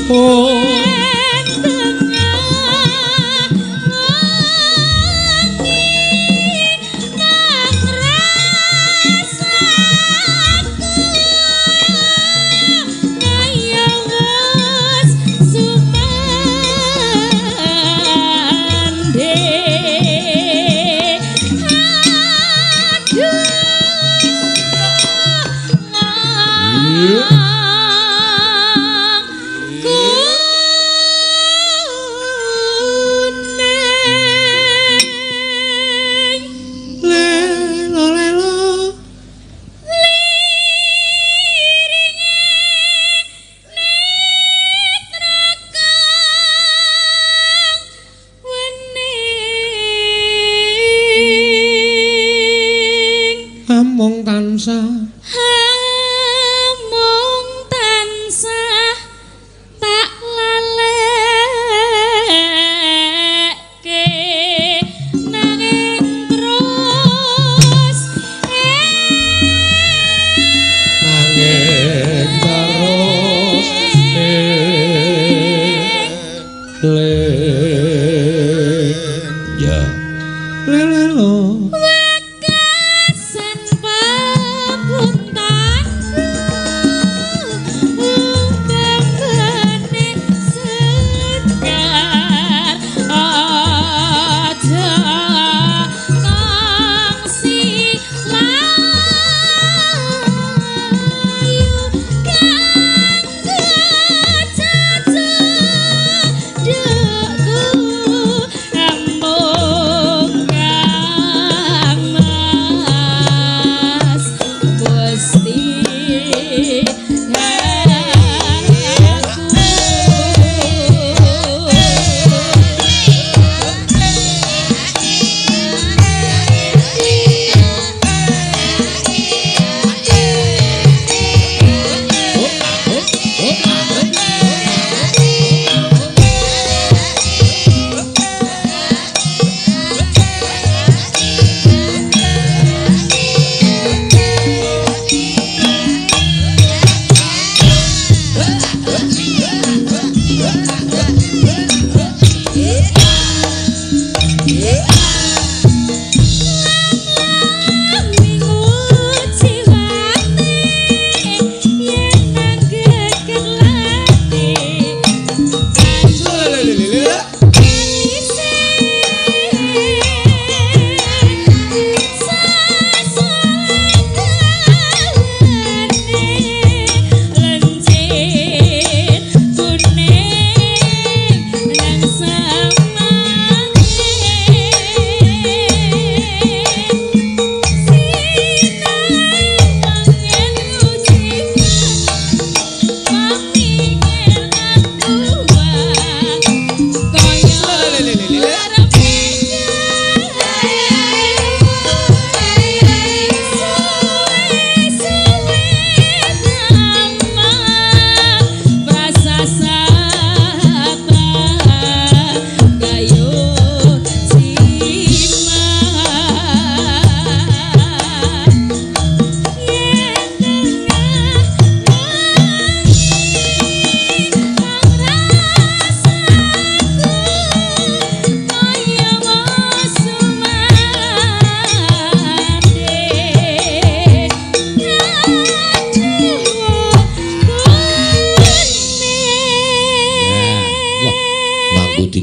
Oh.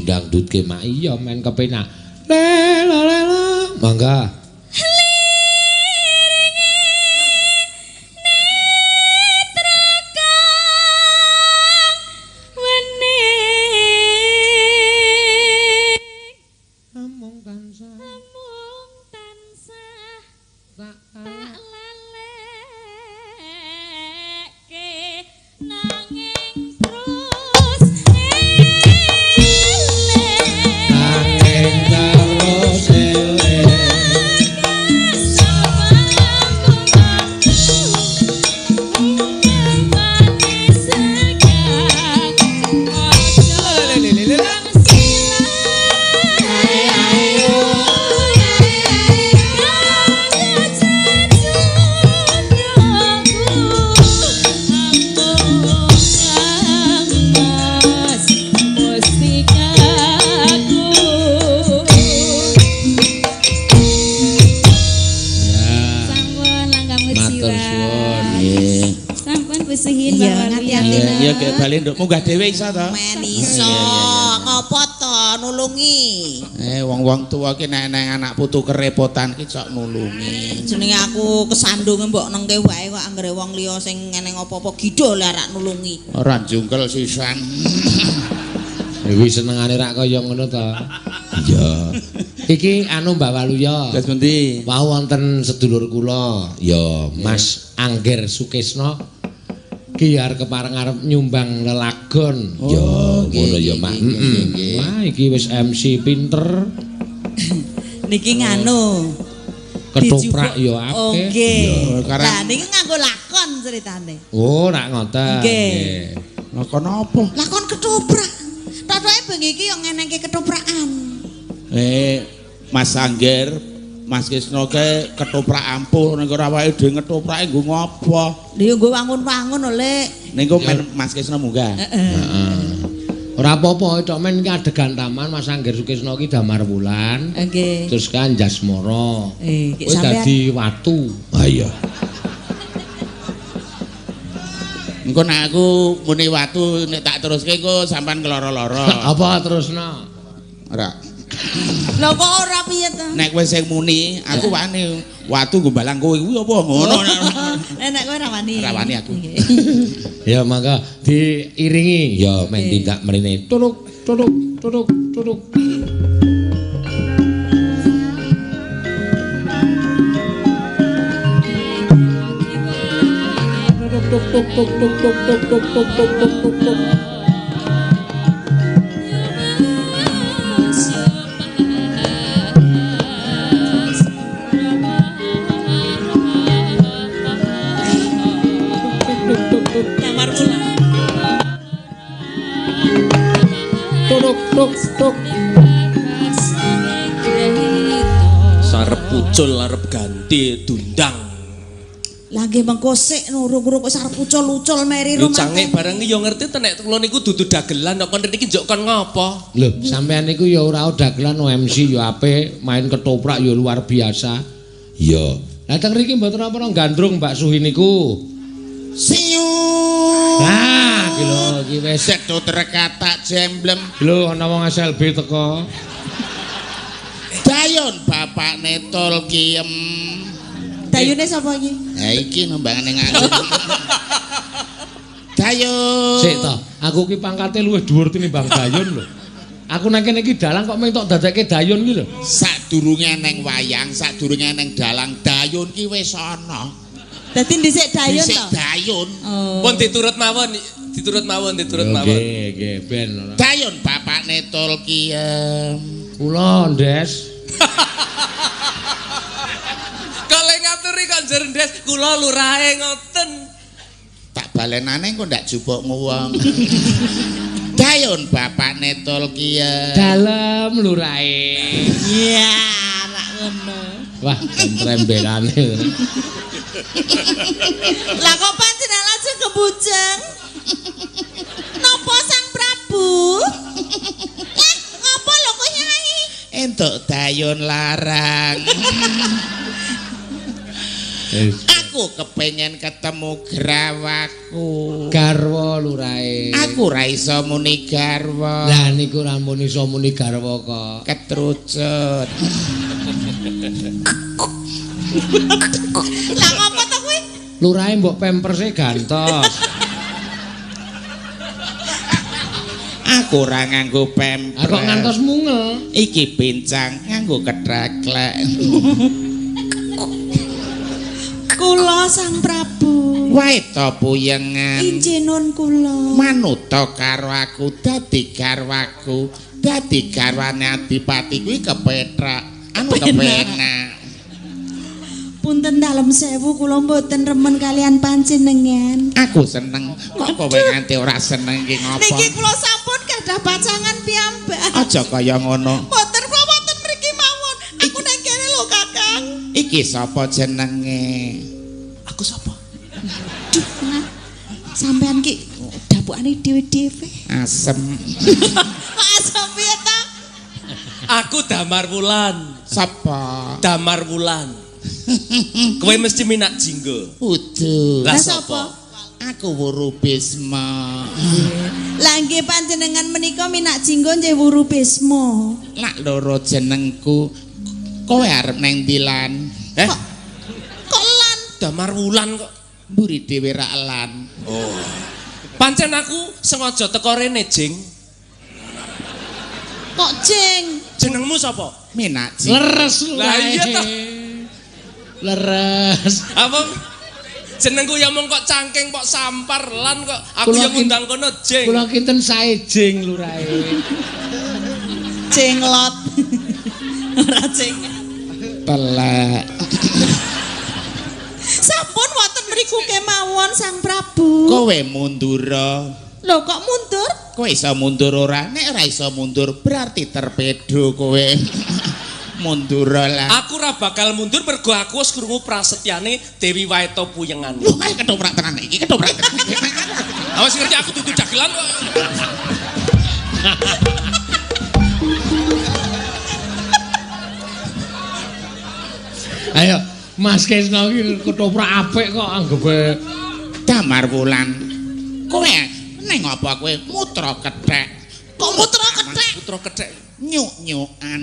Dangdutke mak iya men kepenak. Lelo lelo mangga. Nanging terus eling. Ya gek bali nduk munggah dhewe iso to? Men iso. Ngopo to nulungi? Wong-wong tuwa ki nek anak putu kerepotan ki sok nulungi. Jenenge aku kesandung mbok nengke wae kok anggere wong liya sing eneng apa-apa gidho lah rak nulungi. Ora jungkel sisan. Kuwi senengane rak kaya ngono to. Iya. Iki anu Mbak Waluya. Terus pundi? Wau wonten sedulur kula, ya Mas Angger Sukesno. Ki arep kepareng arep nyumbang lelagon. Ya ngono ya, Mak. Wah, iki wis MC pinter. Niki nganu. Ketoprak ya akeh. Nggih. Lah niki nganggo lakon ceritane. Oh, rak ngoten. Nggih. Lakon apa? Lakon ketoprak. Totoke bengi iki yo ngenengke ketoprakan. Mas Angger, Mas Kisno ke ketoprak ampuh ning ora awake dhewe ngetoprake nggo ngopo? Lha yo nggo wangun-wangun oleh. Ning men Mas Kisno munggah. Heeh. Ora apa-apa, tok men iki adegan taman Mas Angger Sukesno iki Damar Wulan. Nggih. Terus kan Jasmara. Kowe dadi watu. Ha iya. Engko nek aku muni watu nek tak teruske engko sampean keloro-loro. Apa terusno? Ora. Lho kok ora piye to? Nek kowe sing muni, aku wani. Watu nggo balang kowe kuwi apa ngono. Nek kowe ora wani. Ora wani aku. Ya mangga diiringi ya men tindak mrene. Tuluk tuluk tuluk tuluk. Tuk tuk tuk tuk tuk tuk tuk tuk tuk tuk tuk tuk. Tuk tuk tuk. Sarep pucul arep ganti dundang. Lah nggih mengko sik nurung-urung kok sarep ucul-ucul meri rumah. Lho cange bareng iki ya ngerti to nek kula niku dudu dagelan kok kon niki njuk kon ngopo. Lho sampean niku ya ora dagelan MC ya apik, main ketoprak ya luar biasa. Iya. Lah teng mriki mboten napa-napa gandrung Mbak Suhi niku. Siu. Nah, iki lho iki wis cetho trekatak jemblem. Lho ana wong SLB teko. Dayon bapakne Tol Kiem. Dayune sapa iki? Ha iki nembangane aku. Dayun. Sik to, aku ki pangkate luwih dhuwur tinimbang Dayun lho. Aku nang kene iki dalang kok mung tok dadekke Dayun ki lho. Sadurunge neng wayang, sadurunge neng dalang, Dayun ki wis ana. Dadi dhisik Dayun to? Dhisik Dayun. Oh. Pun diturut mawon, diturut mawon, diturut mawon. Nggih, nggih, ben. Dayun bapakne Tol Kiem. Kula, Ndes. Ngaturi kok njer ndes kula lurahe ngoten. Tak balenane engko ndak jupuk wong. Dayun bapakne Tol Kiem. Dalem lurahe. Iya, rak ngono. Wah, trembelane. Lah kok panjenengan lajeng kebujeng? Napa Sang Prabu? Lah ngopo lho kok Nyai? Entuk Dayun larang. Aku kepengen ketemu grawaku. Garwa lurahe. Aku ora iso muni garwa. Lah niku ora muni iso muni garwa kok. Ketrucut. Lah ngopo to kuwi? Lurahe mbok pemperse gantos. Aku ora nganggo pemper. Kok ngantos mungel? Iki pincang nganggo ketreklek. Kula Sang Prabu. Wae to puyengan. Injenun kula. Manuta karo aku dadi garwaku. Dadi garwane adipati kuwi kepethak. Anu kepenak. Punten dalem sewu kula mboten remen kalian panjenengan. Aku seneng. Kok kowe nganti ora seneng iki ngopo? Niki kula sampun gadah pacangan piyambak. Aja kaya ngono. Mboten kula wonten mriki mawon. Aku nang kene lho Kakang. Iki sapa jenenge? Aku sapa? Duh, nah. Sampean ki dapukane dhewe-dhewe. Asem. Kok asem piye ta? Aku Damar Wulan. Sapa? Damar Wulan. Kowe mesti minak jinggo. Udu. Lah sapa? Aku Wuru Bisma. Lah nggih panjenengan menika Minak Jinggo nggih Wuru Bisma. Lak loro jenengku. Kowe arep nang ndi lan? Eh? Kok lan? Damar Wulan kok. Mburi dhewe rak lan. Oh. Pancen aku sengaja teko rene, Jing. Kok Jing? Jenengmu sapa? Minak Jinggo. Leres Lah iya toh. Leres. Apa jenengku ya mung kok cangking kok sampar lan kok aku yang ngundang kono Jing. Kula kinten sae Jing lurahe. Jenglot. Ora jeng. Telek. Sampun wonten mriku kemawon Sang Prabu. Kowe mundura. Lho kok mundur? Kowe iso mundur ora? Nek ora iso mundur berarti terpedo kowe. Mundur lah. Aku ora bakal mundur mergo aku wis krungu prasetyane Dewi Waeta Puyengan. Lho, kae ketoprak tenan iki, ketoprak tenan. Awas ngerti aku dudu dagelan kok. Ayo, Mas Kesno iki ketoprak apik kok anggepe Damar Wulan. Kowe ning apa kowe mutra kethek? Kok mutra kethek? Putra kethek. Nyuk-nyukan.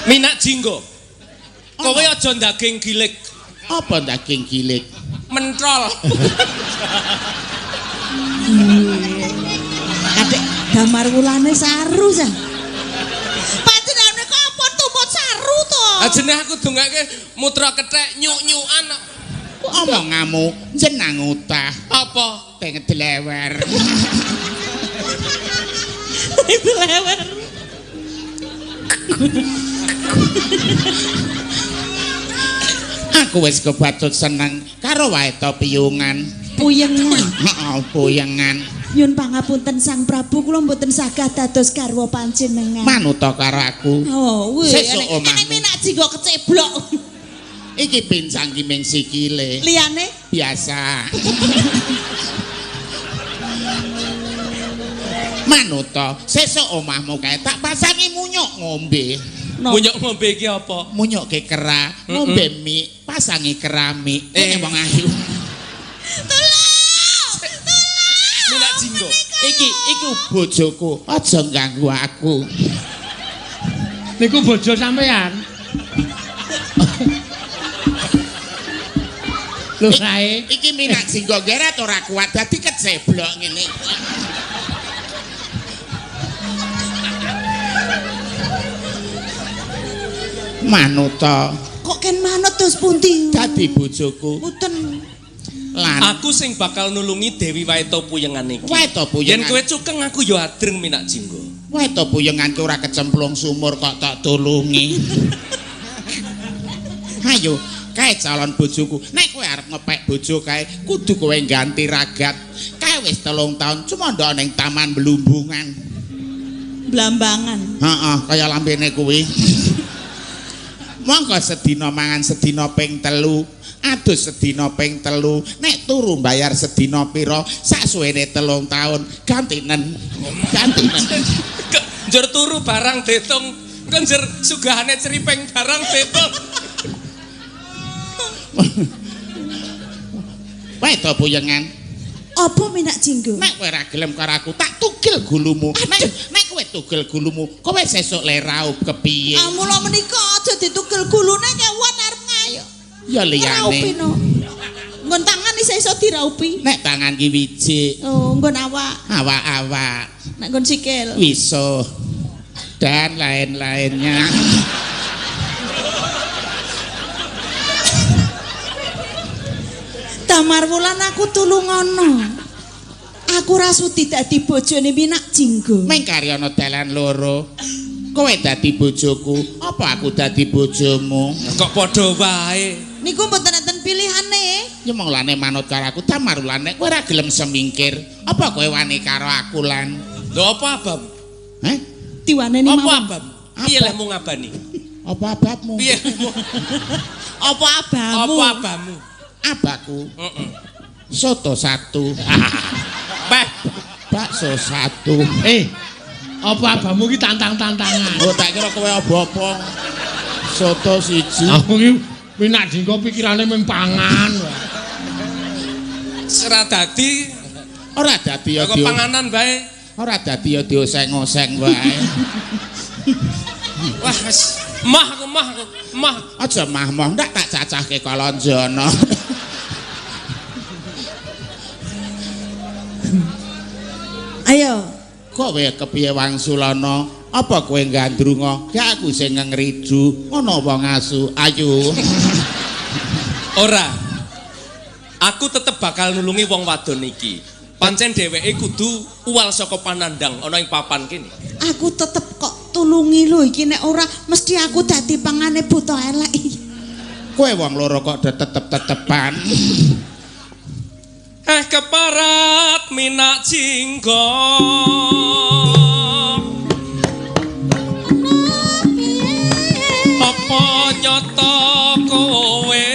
Minak Jinggo. Kowe aja ndaging gilik. Apa daging gilik? Mentrol. Kadek Damar Wulane saru sa. Panjenengane kok apa tumut saru to? Ajene aku dongake mutra kethek nyuk-nyukan. Omongamu jenang utah. Apa? Pengen dilewer. Dilewer. Aku wis kebacut seneng karo Waeta Piyungan. Puyengan. Heeh, puyengan. Nyun pangapunten Sang Prabu kula mboten saged dados garwa panjenengan. Manuta karo aku. Oh, wih. Sesuk omahmu. Nek Minak Jinggo keceblok. Iki pincang ki ming sikile. Liyane biasa. Manuta, sesuk omahmu kae tak pasangi munyuk ngombe. No. Munyuk ngombe iki apa? Munyukke kera, ngombe mie, pasangi keramik. Wong ayu. Tolong! Minak Jinggo. Iki iki bojoku, aja ganggu aku. Niku bojo sampean. Lurahe Iki Minak Jinggo geret ora kuat dadi keceblok ngene. Manuta Kok ken manut terus pundi? dadi bojoku Mboten. lan Aku sing bakal nulungi Dewi Waeta Puyengan iki. Waeta Yen Puyengan. kowe cukeng aku ya adreng Minak Jinggo. Waeta Puyengan ki ora kecemplung sumur kok tak tulungi. Ayo, kae calon bojoku. Nek kowe arep ngepek bojo kae, kudu kowe ganti ragat. Kae wis 3 taun cuma ndok ning Taman Blumbungan. Blambangan. Heeh, kaya lambene kuwi. Monggo sedina mangan sedina ping 3, adus sedina ping 3, nek turu bayar sedina pira, sak suwene 3 taun, gantinen. Gantinen. Njur turu barang ditung, engko njur sugahane ceripeng barang ditung. Wae to Puyengan. Apa Minak Jinggo? Nek kowe ora gelem karo aku, tak tugel gulumu. Nek kowe tugel gulumu, kowe sesuk le raup kepiye? Ah mula menika aja ditugel gulune kewan arep ngayo. Ya liyane. Raupi no. Nggon tangan isih iso diraupi. Nek tangan ki wijik, Oh, nggon awak, awak-awak, nek nggon sikil. wisuh dan lain-lainnya. Damar Wulan aku tulungono. Aku ra sudi dadi bojone Minak Jinggo. Meng karyana dalan loro. Kowe dadi bojoku, apa aku dadi bojomu? Kok padha wae. Niku mboten enten pilihane. Ya mong lane manut karo aku, Damar Wulan nek kowe ora gelem semingkir, apa kowe wani karo aku lan? Lho apa abam? Heh? Diwaneni Apa mawon. abam? Piye lehmu ngabani? Apa ababmu? Piye lehmu? Apa abamu? Apa abamu? Abaku. Heeh. Soto 1. Peh, Bakso 1. Apa abamu ki tantang-tantangan? Oh, tak kira kowe apa-apa. Soto 1. Aku ki Minak Jingga pikirane mung pangan. Ora dadi, Ora dadi ya kok panganan bae. Ora dadi ya dioseng-oseng wae. Wah, wis mah aku mah aku mah. Aja mah-mah ndak tak cacahke Kalanjana. Ayo. Kowe kepiye wangsulana? Apa kowe gandrunga? Gak aku sing ngriju, ngono wong asu. Ayo. Ora. Aku tetep bakal nulungi wong wadon iki. Pancen dheweke kudu uwal saka panandang ana ing papan kene. Aku tetep kok tulungi lho iki nek ora mesti aku dadi pangane buta elek. Kowe wong loro kok do tetep-tetepan. Keparat Minak Jingga. Apa nyata kowe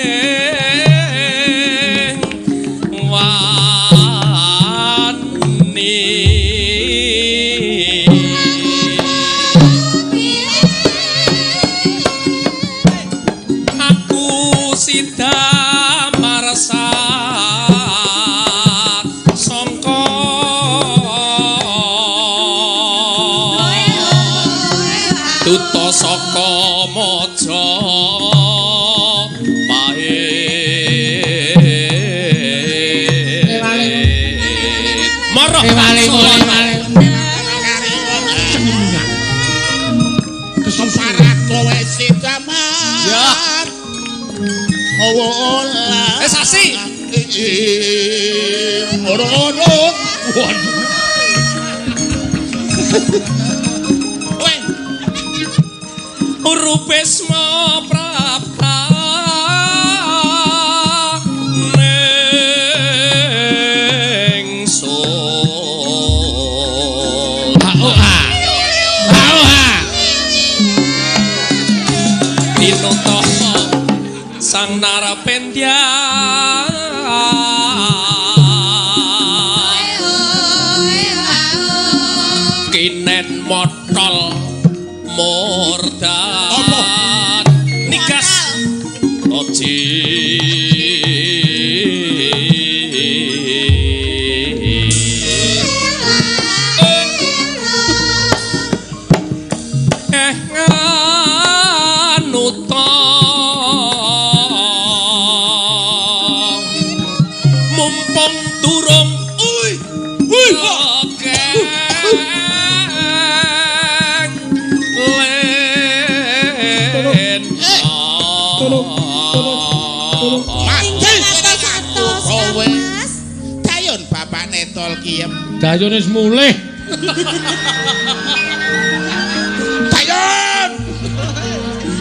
wani? Aku sida marsa sangka duta saka maja pahit. Marah Keparat kowe sida mar. Ola. Sasi. Ora-ora. Weh. Rupesma prapta ning sun. Ha. Ha. Tinuta sang narapendya kinen motol murdan nigas oji nganuta mumpung durung uy uy Kowe dayun bapakne tol kiem. Dayun wis mulih. Dayun.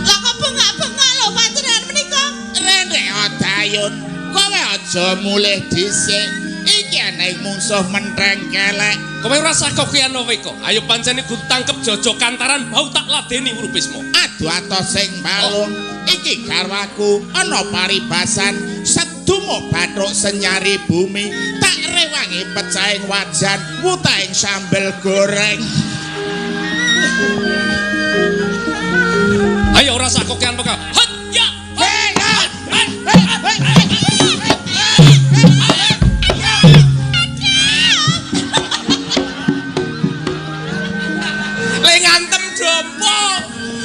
Lah kok bengak-bengok lho panjenengan menika? Rene dayun. Kowe aja mulih dhisik. Iki ana mungsuh mentreng kelek. Kowe ora usah kokian weko. Ayo pancen iku tangkep jojo kantaran bau tak ladeni Urupisma. Aduh atos sing balung. Iki garwaku ana paribasan sedumo bathuk senyari bumi tak rewangi pecahing wajan wutahing sambel goreng. Ayo ora usah kokian weko. Hot ya. Le ngantem dompo.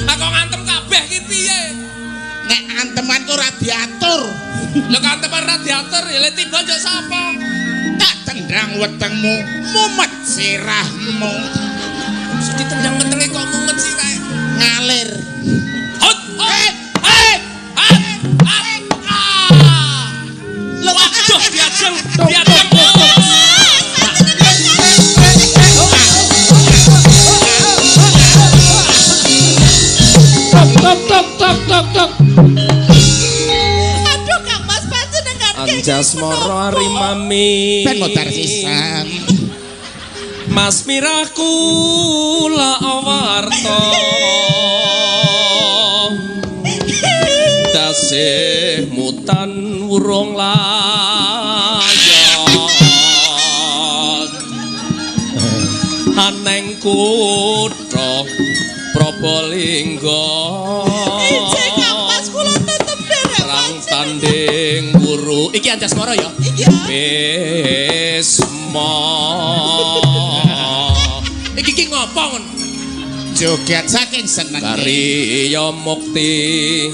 Aku ngantem kabeh ki piye? Nek antemanku ora diatur. Lho kanteman ora diatur, ya le tiba njok sapa? Tak tendang wetengmu, mumet sirahmu. Sing ditendang wetenge kok mumet sirahe? Ngalir. Hot hot hot hot. Lho waduh diajeng, diajeng. Tok tok tok tok tok tok. Aduh Kang Mas panjenengan Anjasmara rimami. Ben modar sisan. Mas miraku la warta. Tasih mutan wurung layon. Aneng kutha Probolinggo. Ije Kang Mas kula tetep derek Iki Anjasmara ya. Iya. Bisma. Iki ki ngopo ngono? Joget saking senenge. Kariya mukti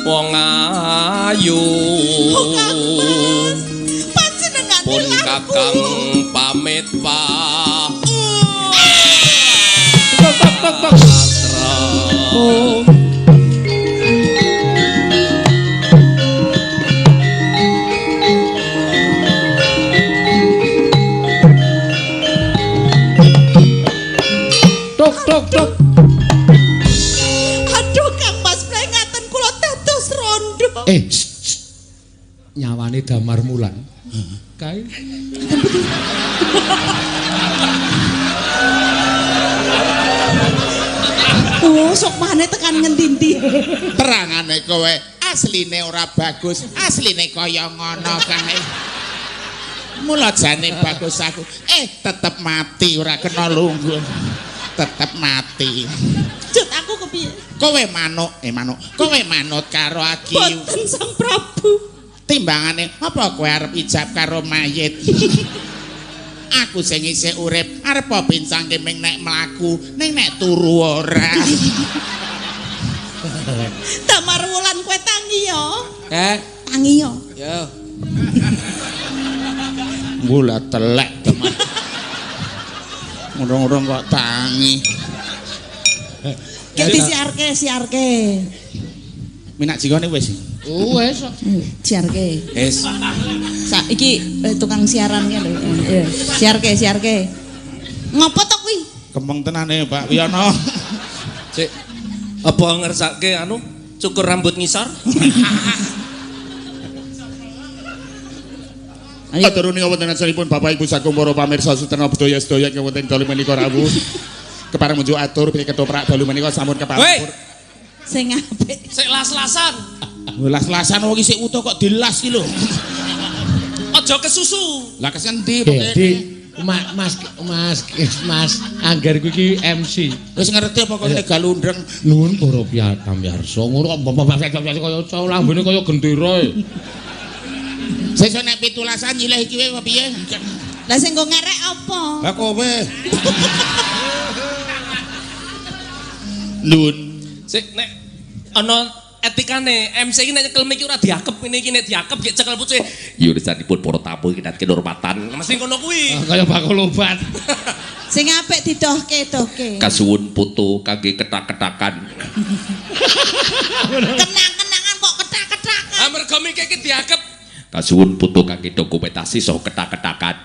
wong ayu. Panjenengane Pun kakang pamit pak. Tok tok tok. Tok tok tok. Aduh Kang Mas prengaten kula dados rondo. Nyawane Damar Mulan. Kae. Oh, sokmane tekan ngendi-endi. Terangane kowe asline ora bagus, asline kaya ngono kae. Mula jane bagus aku, tetep mati ora kena lungguh. Tetep mati. Jut aku kepiye? Kowe manuk, manuk. Kowe manut karo Aki. Boten Sang Prabu. Timbangane apa kowe arep ijab karo mayit? Aku sing isih urip arep pincang ming nek mlaku, ning nek turu ora. Damar Wulan kowe tangi ya. Tangi ya. Ya. Gula telek teman. Ngurung-ngurung kok tangi. Ki disiarke, siarke. Minak jingone wis. Wis. Siarke. Wis. Sa iki tukang siaran ki lho. Iya. Siarke, siarke. Ngopo to kuwi? Kemeng tenane Pak Wiyono. Cek. Apa ngersake anu cukur rambut ngisor? Atur nuwun wonten acaripun Bapak Ibu sagung para pamirsa suterna budaya sedaya ingkang wonten dalu menika rawuh. Kepareng munjuk atur pilih ketoprak dalu menika sampun keparampun. Sing apik. Sik las-lasan. Las-lasan wong isih utuh kok dilas ki lho. Aja kesusu. Lah kesendi pokoke. Mas Mas Mas Angger kuwi iki MC. Wis ngerti apa kok galundreng. Nuwun para pamirsa ngono kok bapak kaya lambene kaya gendera. Sesuk nek 17-an nyileh iki wae piye? Lah sing nggo ngerek apa? Lah kowe. Nun. Sik nek ana etikane MC iki nek nyekel mic ora diakep ngene iki nek diakep gek cekel pucuke. Yurisanipun para tamu iki nate kinurmatan. Mesti ngono kuwi. Kaya bakul obat. Sing apik didohke, dohke. Kasuwun putu kangge ketak-ketakan. Kenang-kenangan kok ketak-ketakan. Ah mergo mike iki diakep. Kasuwun putu kangge dokumentasi saha ketak-ketakan.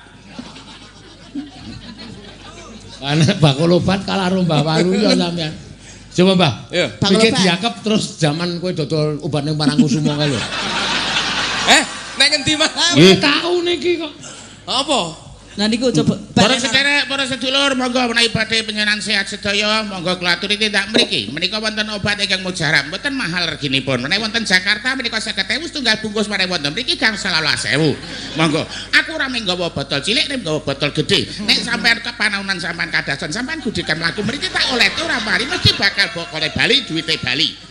Anak bakul obat kalah karo Mbah Waluyo sampean. Coba Mbah. Iya. Iki diakep terus jaman kowe dodol obat ning Parangkusumo kae lho. Nek ngendi Mas? Nggih tau niki kok. Apa? Lah niku coba para sederek, para sedulur, monggo menawi badhe panjenengan sehat sedaya, monggo kula aturi tindak mriki. Menika wonten obat ingkang mujarab, mboten mahal reginipun. Menawi wonten Jakarta menika 50.000 setunggal bungkus, menawi wonten mriki gangsal 15.000. Monggo. Aku ora mung nggawa botol cilik, nek nggawa botol gedhe. Nek sampean kepanaunan sampean kadasan, sampean gudikan mlaku mriki tak olehke ora mari mesti bakal bokole bali duwite bali.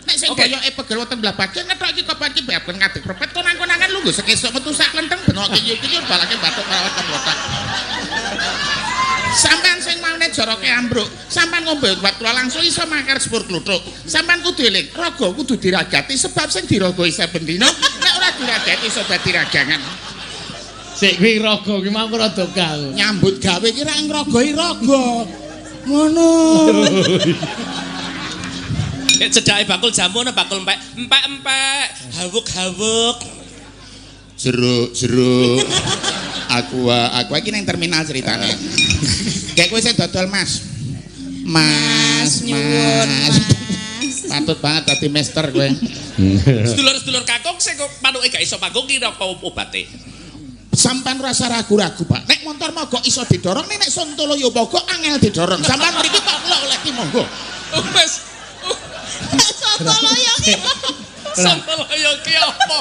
Nek sing boyoke pegel wonten belah bagian ngetok iki kapan iki ben ngadeg prepet konang-konangan lungguh sekesuk metu sak klenteng benok kiyur-kiyur balake bathuk perawat kebotak. Sampean sing maune joroke ambruk, sampean ngombe obat kula langsung iso mangkar sepur kluthuk. Sampean kudu eling, raga kudu diragati sebab sing diraga isih ben dina, nek ora diragati iso dadi ragangan. Sik kuwi raga ki mau rada gal. Nyambut gawe ki ra ngragoi raga. Ngono. Nek cedhake bakul jamu ana bakul empek, empek-empek, hawuk-hawuk. Jeruk-jeruk. Aku iki ning terminal ceritane. Kayak kowe sing dodol Mas. Mas, nyuwun, Mas. Patut banget dadi mister kowe. Sedulur-sedulur kakung sing kok panuke gak iso panggung ki apa obate? Sampean rasa ragu-ragu, Pak. Nek montor mogok iso didorong, nek Sontoloyo mogok angel didorong. Sampean mriki Pak kula oleh monggo. Wis. Sontoloyo ki. Sontoloyo ki apa?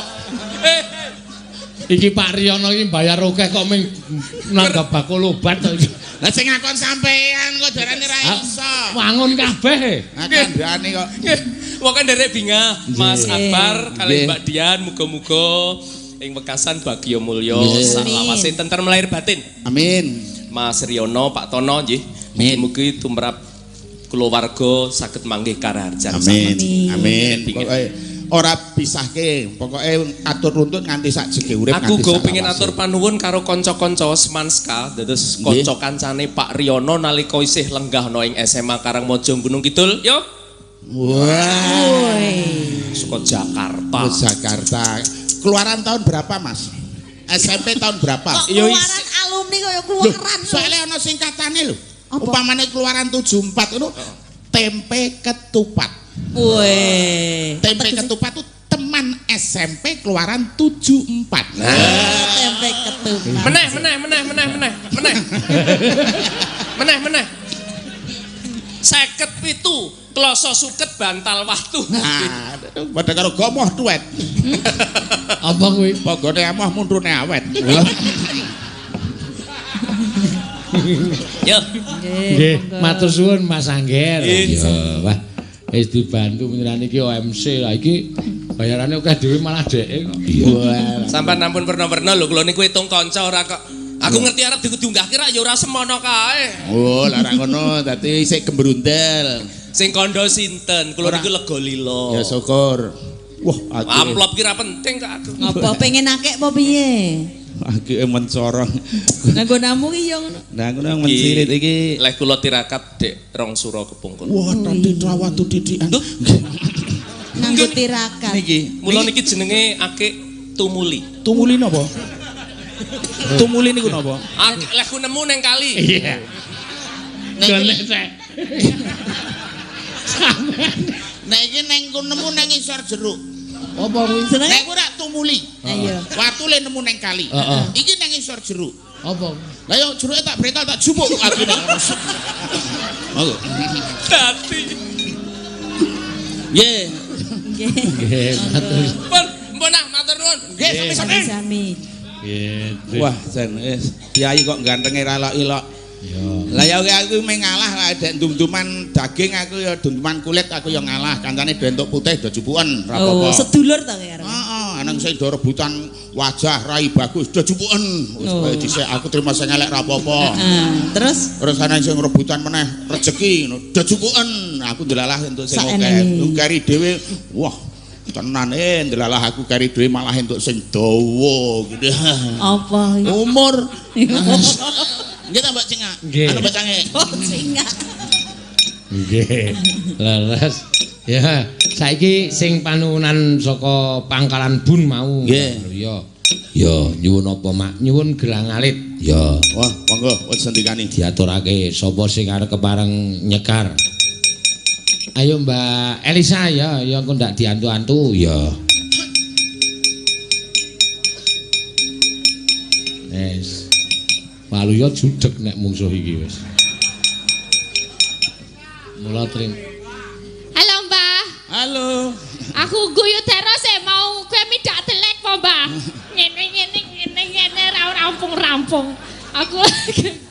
Iki Pak Riyono iki bayar akeh kok ming nanggap bakul obat to iki. Lah sing ngakon sampean kok darane ra iso. Wangun kabeh. Kandhane kok. Nggih. Pokoke nderek bingah Mas Akbar kali Mbak Dian muga-muga Ing wekasan bagya mulya Nggih. saklawase tentrem lahir batin. Amin. Mas Riono, Pak Tono nggih. Amin. Mugi-mugi tumrap kulawarga saged manggih karaharjan. Amin. Amin. Amin. Pokoke ora pisahke, pokoke atur runtut nganti sak jege urip Aku nganti go sak pengen lawase. atur panuwun karo kanca-kanca Semanska, dados Nggih. kanca kancane Pak Riono nalika isih lenggah ana ing SMA Karangmojo Gunung Kidul, yo Wah. Woi. saka Jakarta. Oh, Jakarta. Keluaran tahun berapa, Mas? SMP tahun berapa? Kok Yo, keluaran alumni kaya Loh, keluaran. soalnya ana singkatane lho. Apa? Upamane keluaran 74 ngono tempe ketupat. Woi. Tempe ketupat itu teman SMP keluaran 74. Nah, Tempe ketupat. Meneh, meneh, meneh, meneh, meneh, meneh. Meneh, meneh. 57 kloso suket bantal watu. nah, padha karo gomoh tuwet. Apa kuwi? Pogone amoh muntune awet. Yo, Nggih, matur suwun Mas Angger. Nggih. Ya, wah. Wis dibantu panjenengan iki OMC lah iki bayarane akeh dhewe malah dheke kok. Iya. sampean ampun werna-werna lho kula niku hitung kanca ora kok. Aku ngerti arep diunggahke ra ya ora semono kae. Oh, lah ora ngono, dadi isih gembrundel. Sing kandha sinten? Kula Ora. niku lega lila. Ya syukur. Wah, aku Amplop ki ra penting kok aku. Ngapa pengen akeh apa piye? aku mencorong. Lah nggonamu ki yo ngono. Nah, ngono mencirit iki. Leh kula tirakat dek rong sura kepungkur. Wah, tadi trawatu titikan. Duh. Nganggo tirakat. Niki. Mula niki jenenge akik tumuli. Tumuli napa? Tumuli niku napa? Akik leh ku nemu neng kali. Iya. Nek Nek iki neng ku nemu neng isor jeruk. Apa kuwi? Senenge? Nek ku rak tumuli. Ayo. Watule nemu neng kali. Heeh. Iki neng isor jeruk. Apa? Lah yo jeruke tak bretal tak jupuk aku neng. Monggo. Dadi. Nggih. Nggih. Nggih, matur. Pun, mpun ah matur nuwun. Nggih, sami-sami. Sami-sami. Nggih. Wah, jan wis kiai kok gantenge ra ilok-ilok. Ya. Lah ya aku mung ngalah lah dek dum-duman daging aku ya dum-duman kulit aku ya ngalah kancane do entuk putih do jupuken ra Oh, apa-apa. sedulur to kowe karo. Heeh, anang sing do rebutan wajah rai bagus do jupuken. Wis Oh. bae dhisik aku trimo sing elek ra apa-apa. Heeh. Terus Terus ana sing rebutan meneh rejeki ngono do jupuken. Aku ndelalah entuk sing akeh. Saenenge. Kari dhewe wah tenan ndelalah aku kari dhewe malah entuk sing dawa gitu. apa? Umur. Nggih ta Mbak Cingak? Nggih. Anu Mbak Cange. Oh, cingak. Nggih. Leres. Ya, saiki sing panuwunan saka Pangkalan Bun mau. Nggih. Ya. Ya, nyuwun apa, Mak? Nyuwun gelang alit. Ya, Wah, monggo wis sendikani. diaturake sapa sing arep kepareng nyekar. Ayo Mbak Elisa ya, ya engko ndak diantu-antu ya. Wes. Waluya judeg nek mungsuh iki wis. Mula trim. Halo Mbah, Halo. aku guyu terus e mau kowe midak telek po Mbah. Ngene ngene ngene ngene ra rampung-rampung. Aku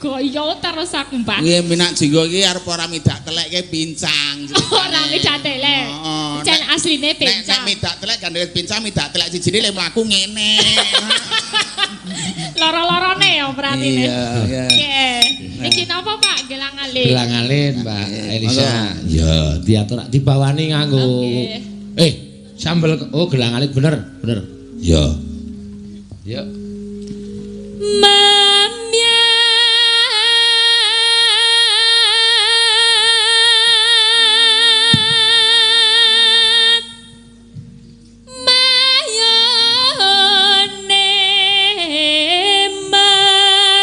goyo terus aku Mbah. Nggih minak jinggo iki arep ora midak telek ki pincang. Ora midak telek. Heeh. Jan asline Nek nek pincang. midak telek gandeng pincang midak telek sijine le mlaku ngene. Loro-lorone ya berarti ne. Iya, iya. Nggih. Iki napa Pak gelang alit? Gelang alit Mbak Elisa. Ya, diatur dibawani nganggo. Oke. Eh, sambel oh gelang alit bener, bener. Ya. Ya. Memyat mayone man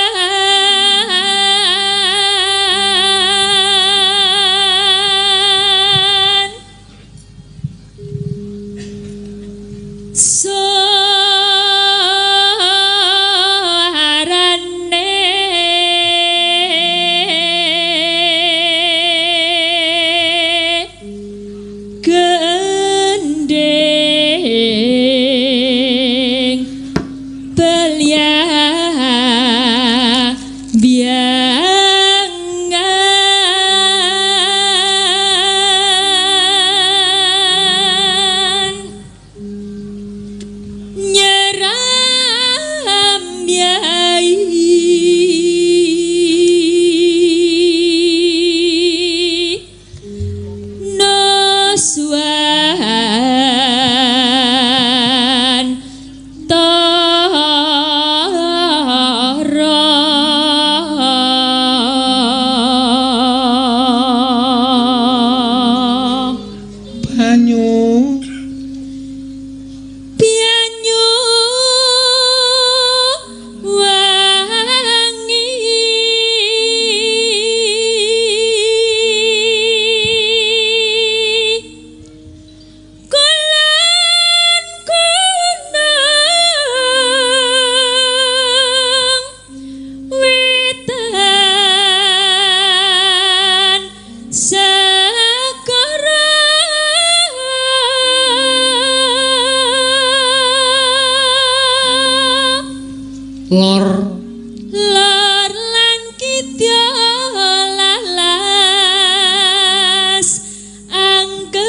Nitya lalas angker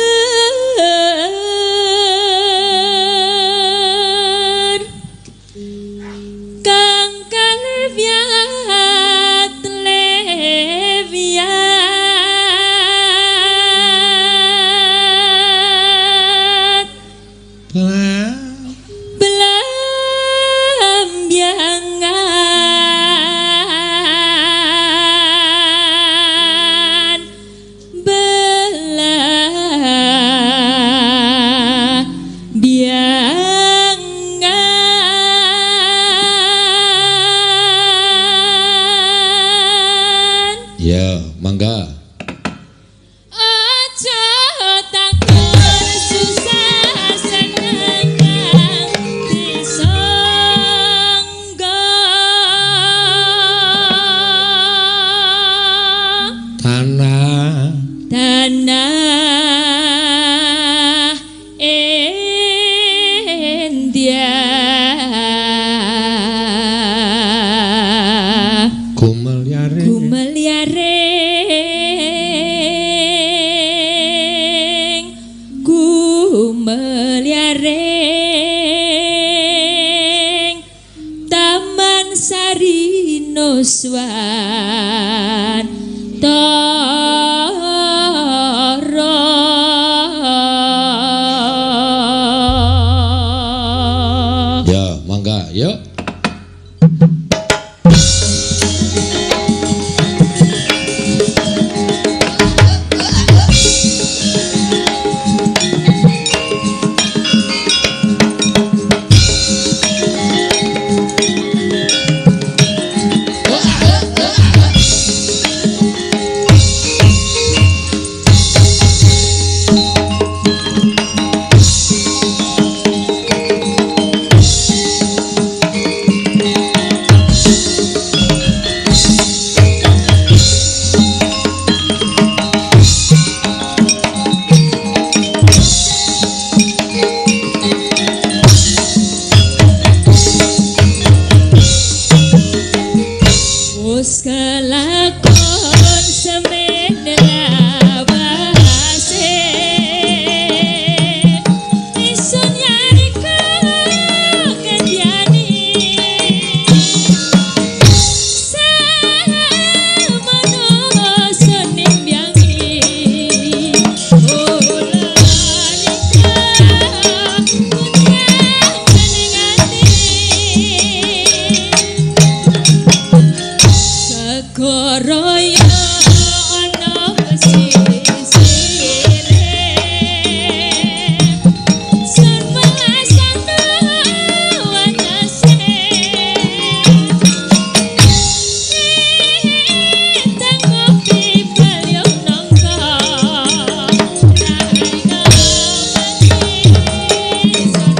kang kalevyat levyat belambiangan belambiangan. Ya, mangga. Aja takon susah seneng kang disangga. Tanah Tanah India gumelyare gumelyaring gumelyaring Taman Sari Nuswantara. Ya, mangga, yuk. Wis kelakon semene lawase isun yarika kendiani samono senimbangi kula nika putra ati. Segara ana pesisire sun melasana watase teng kopi balyong nangka raina mati sun.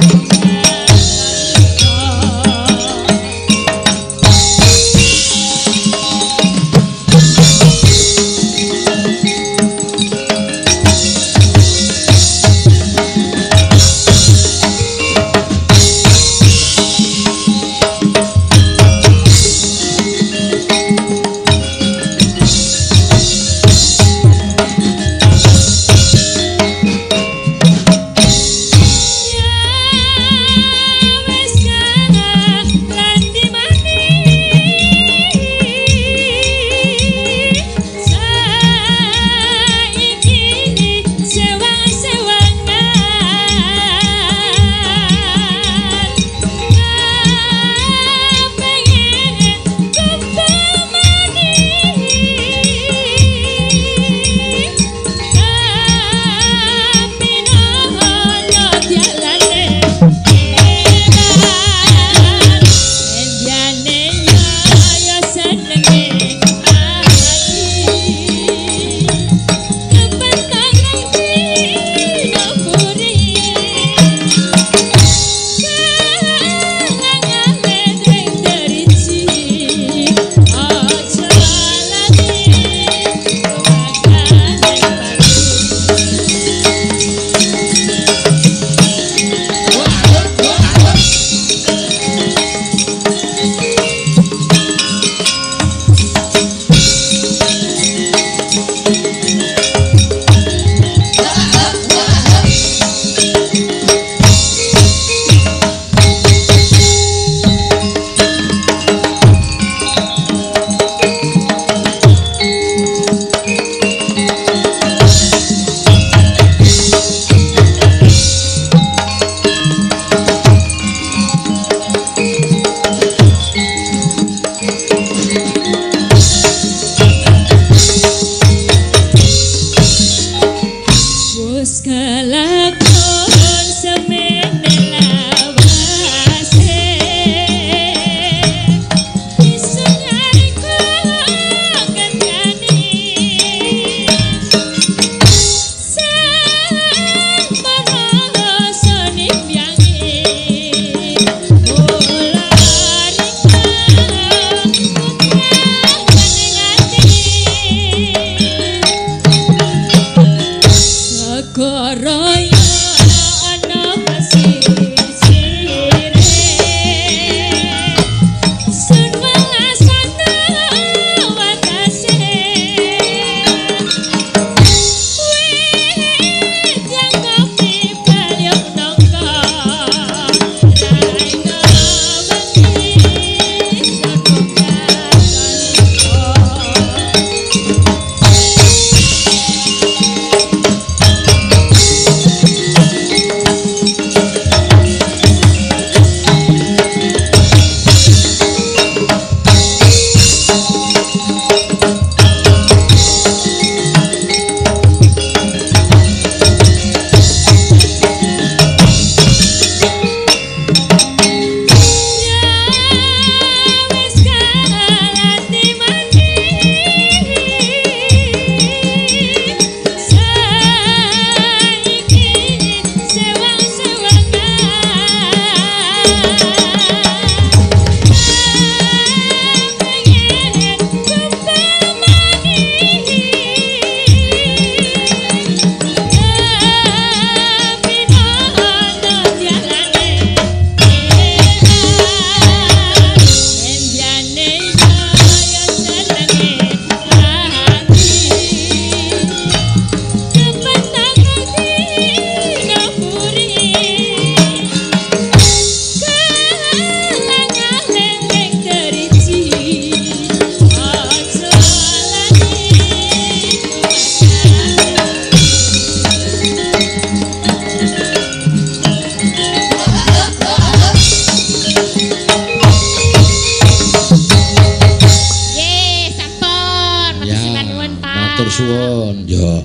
suwun. Ya,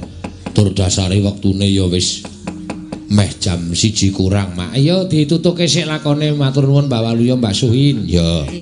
tur dasare wektune ya wis meh jam 1 kurang, Mak. Ya ditutuke sik lakone, matur nuwun Mbak Waluya, Mbak Suhin. Ya.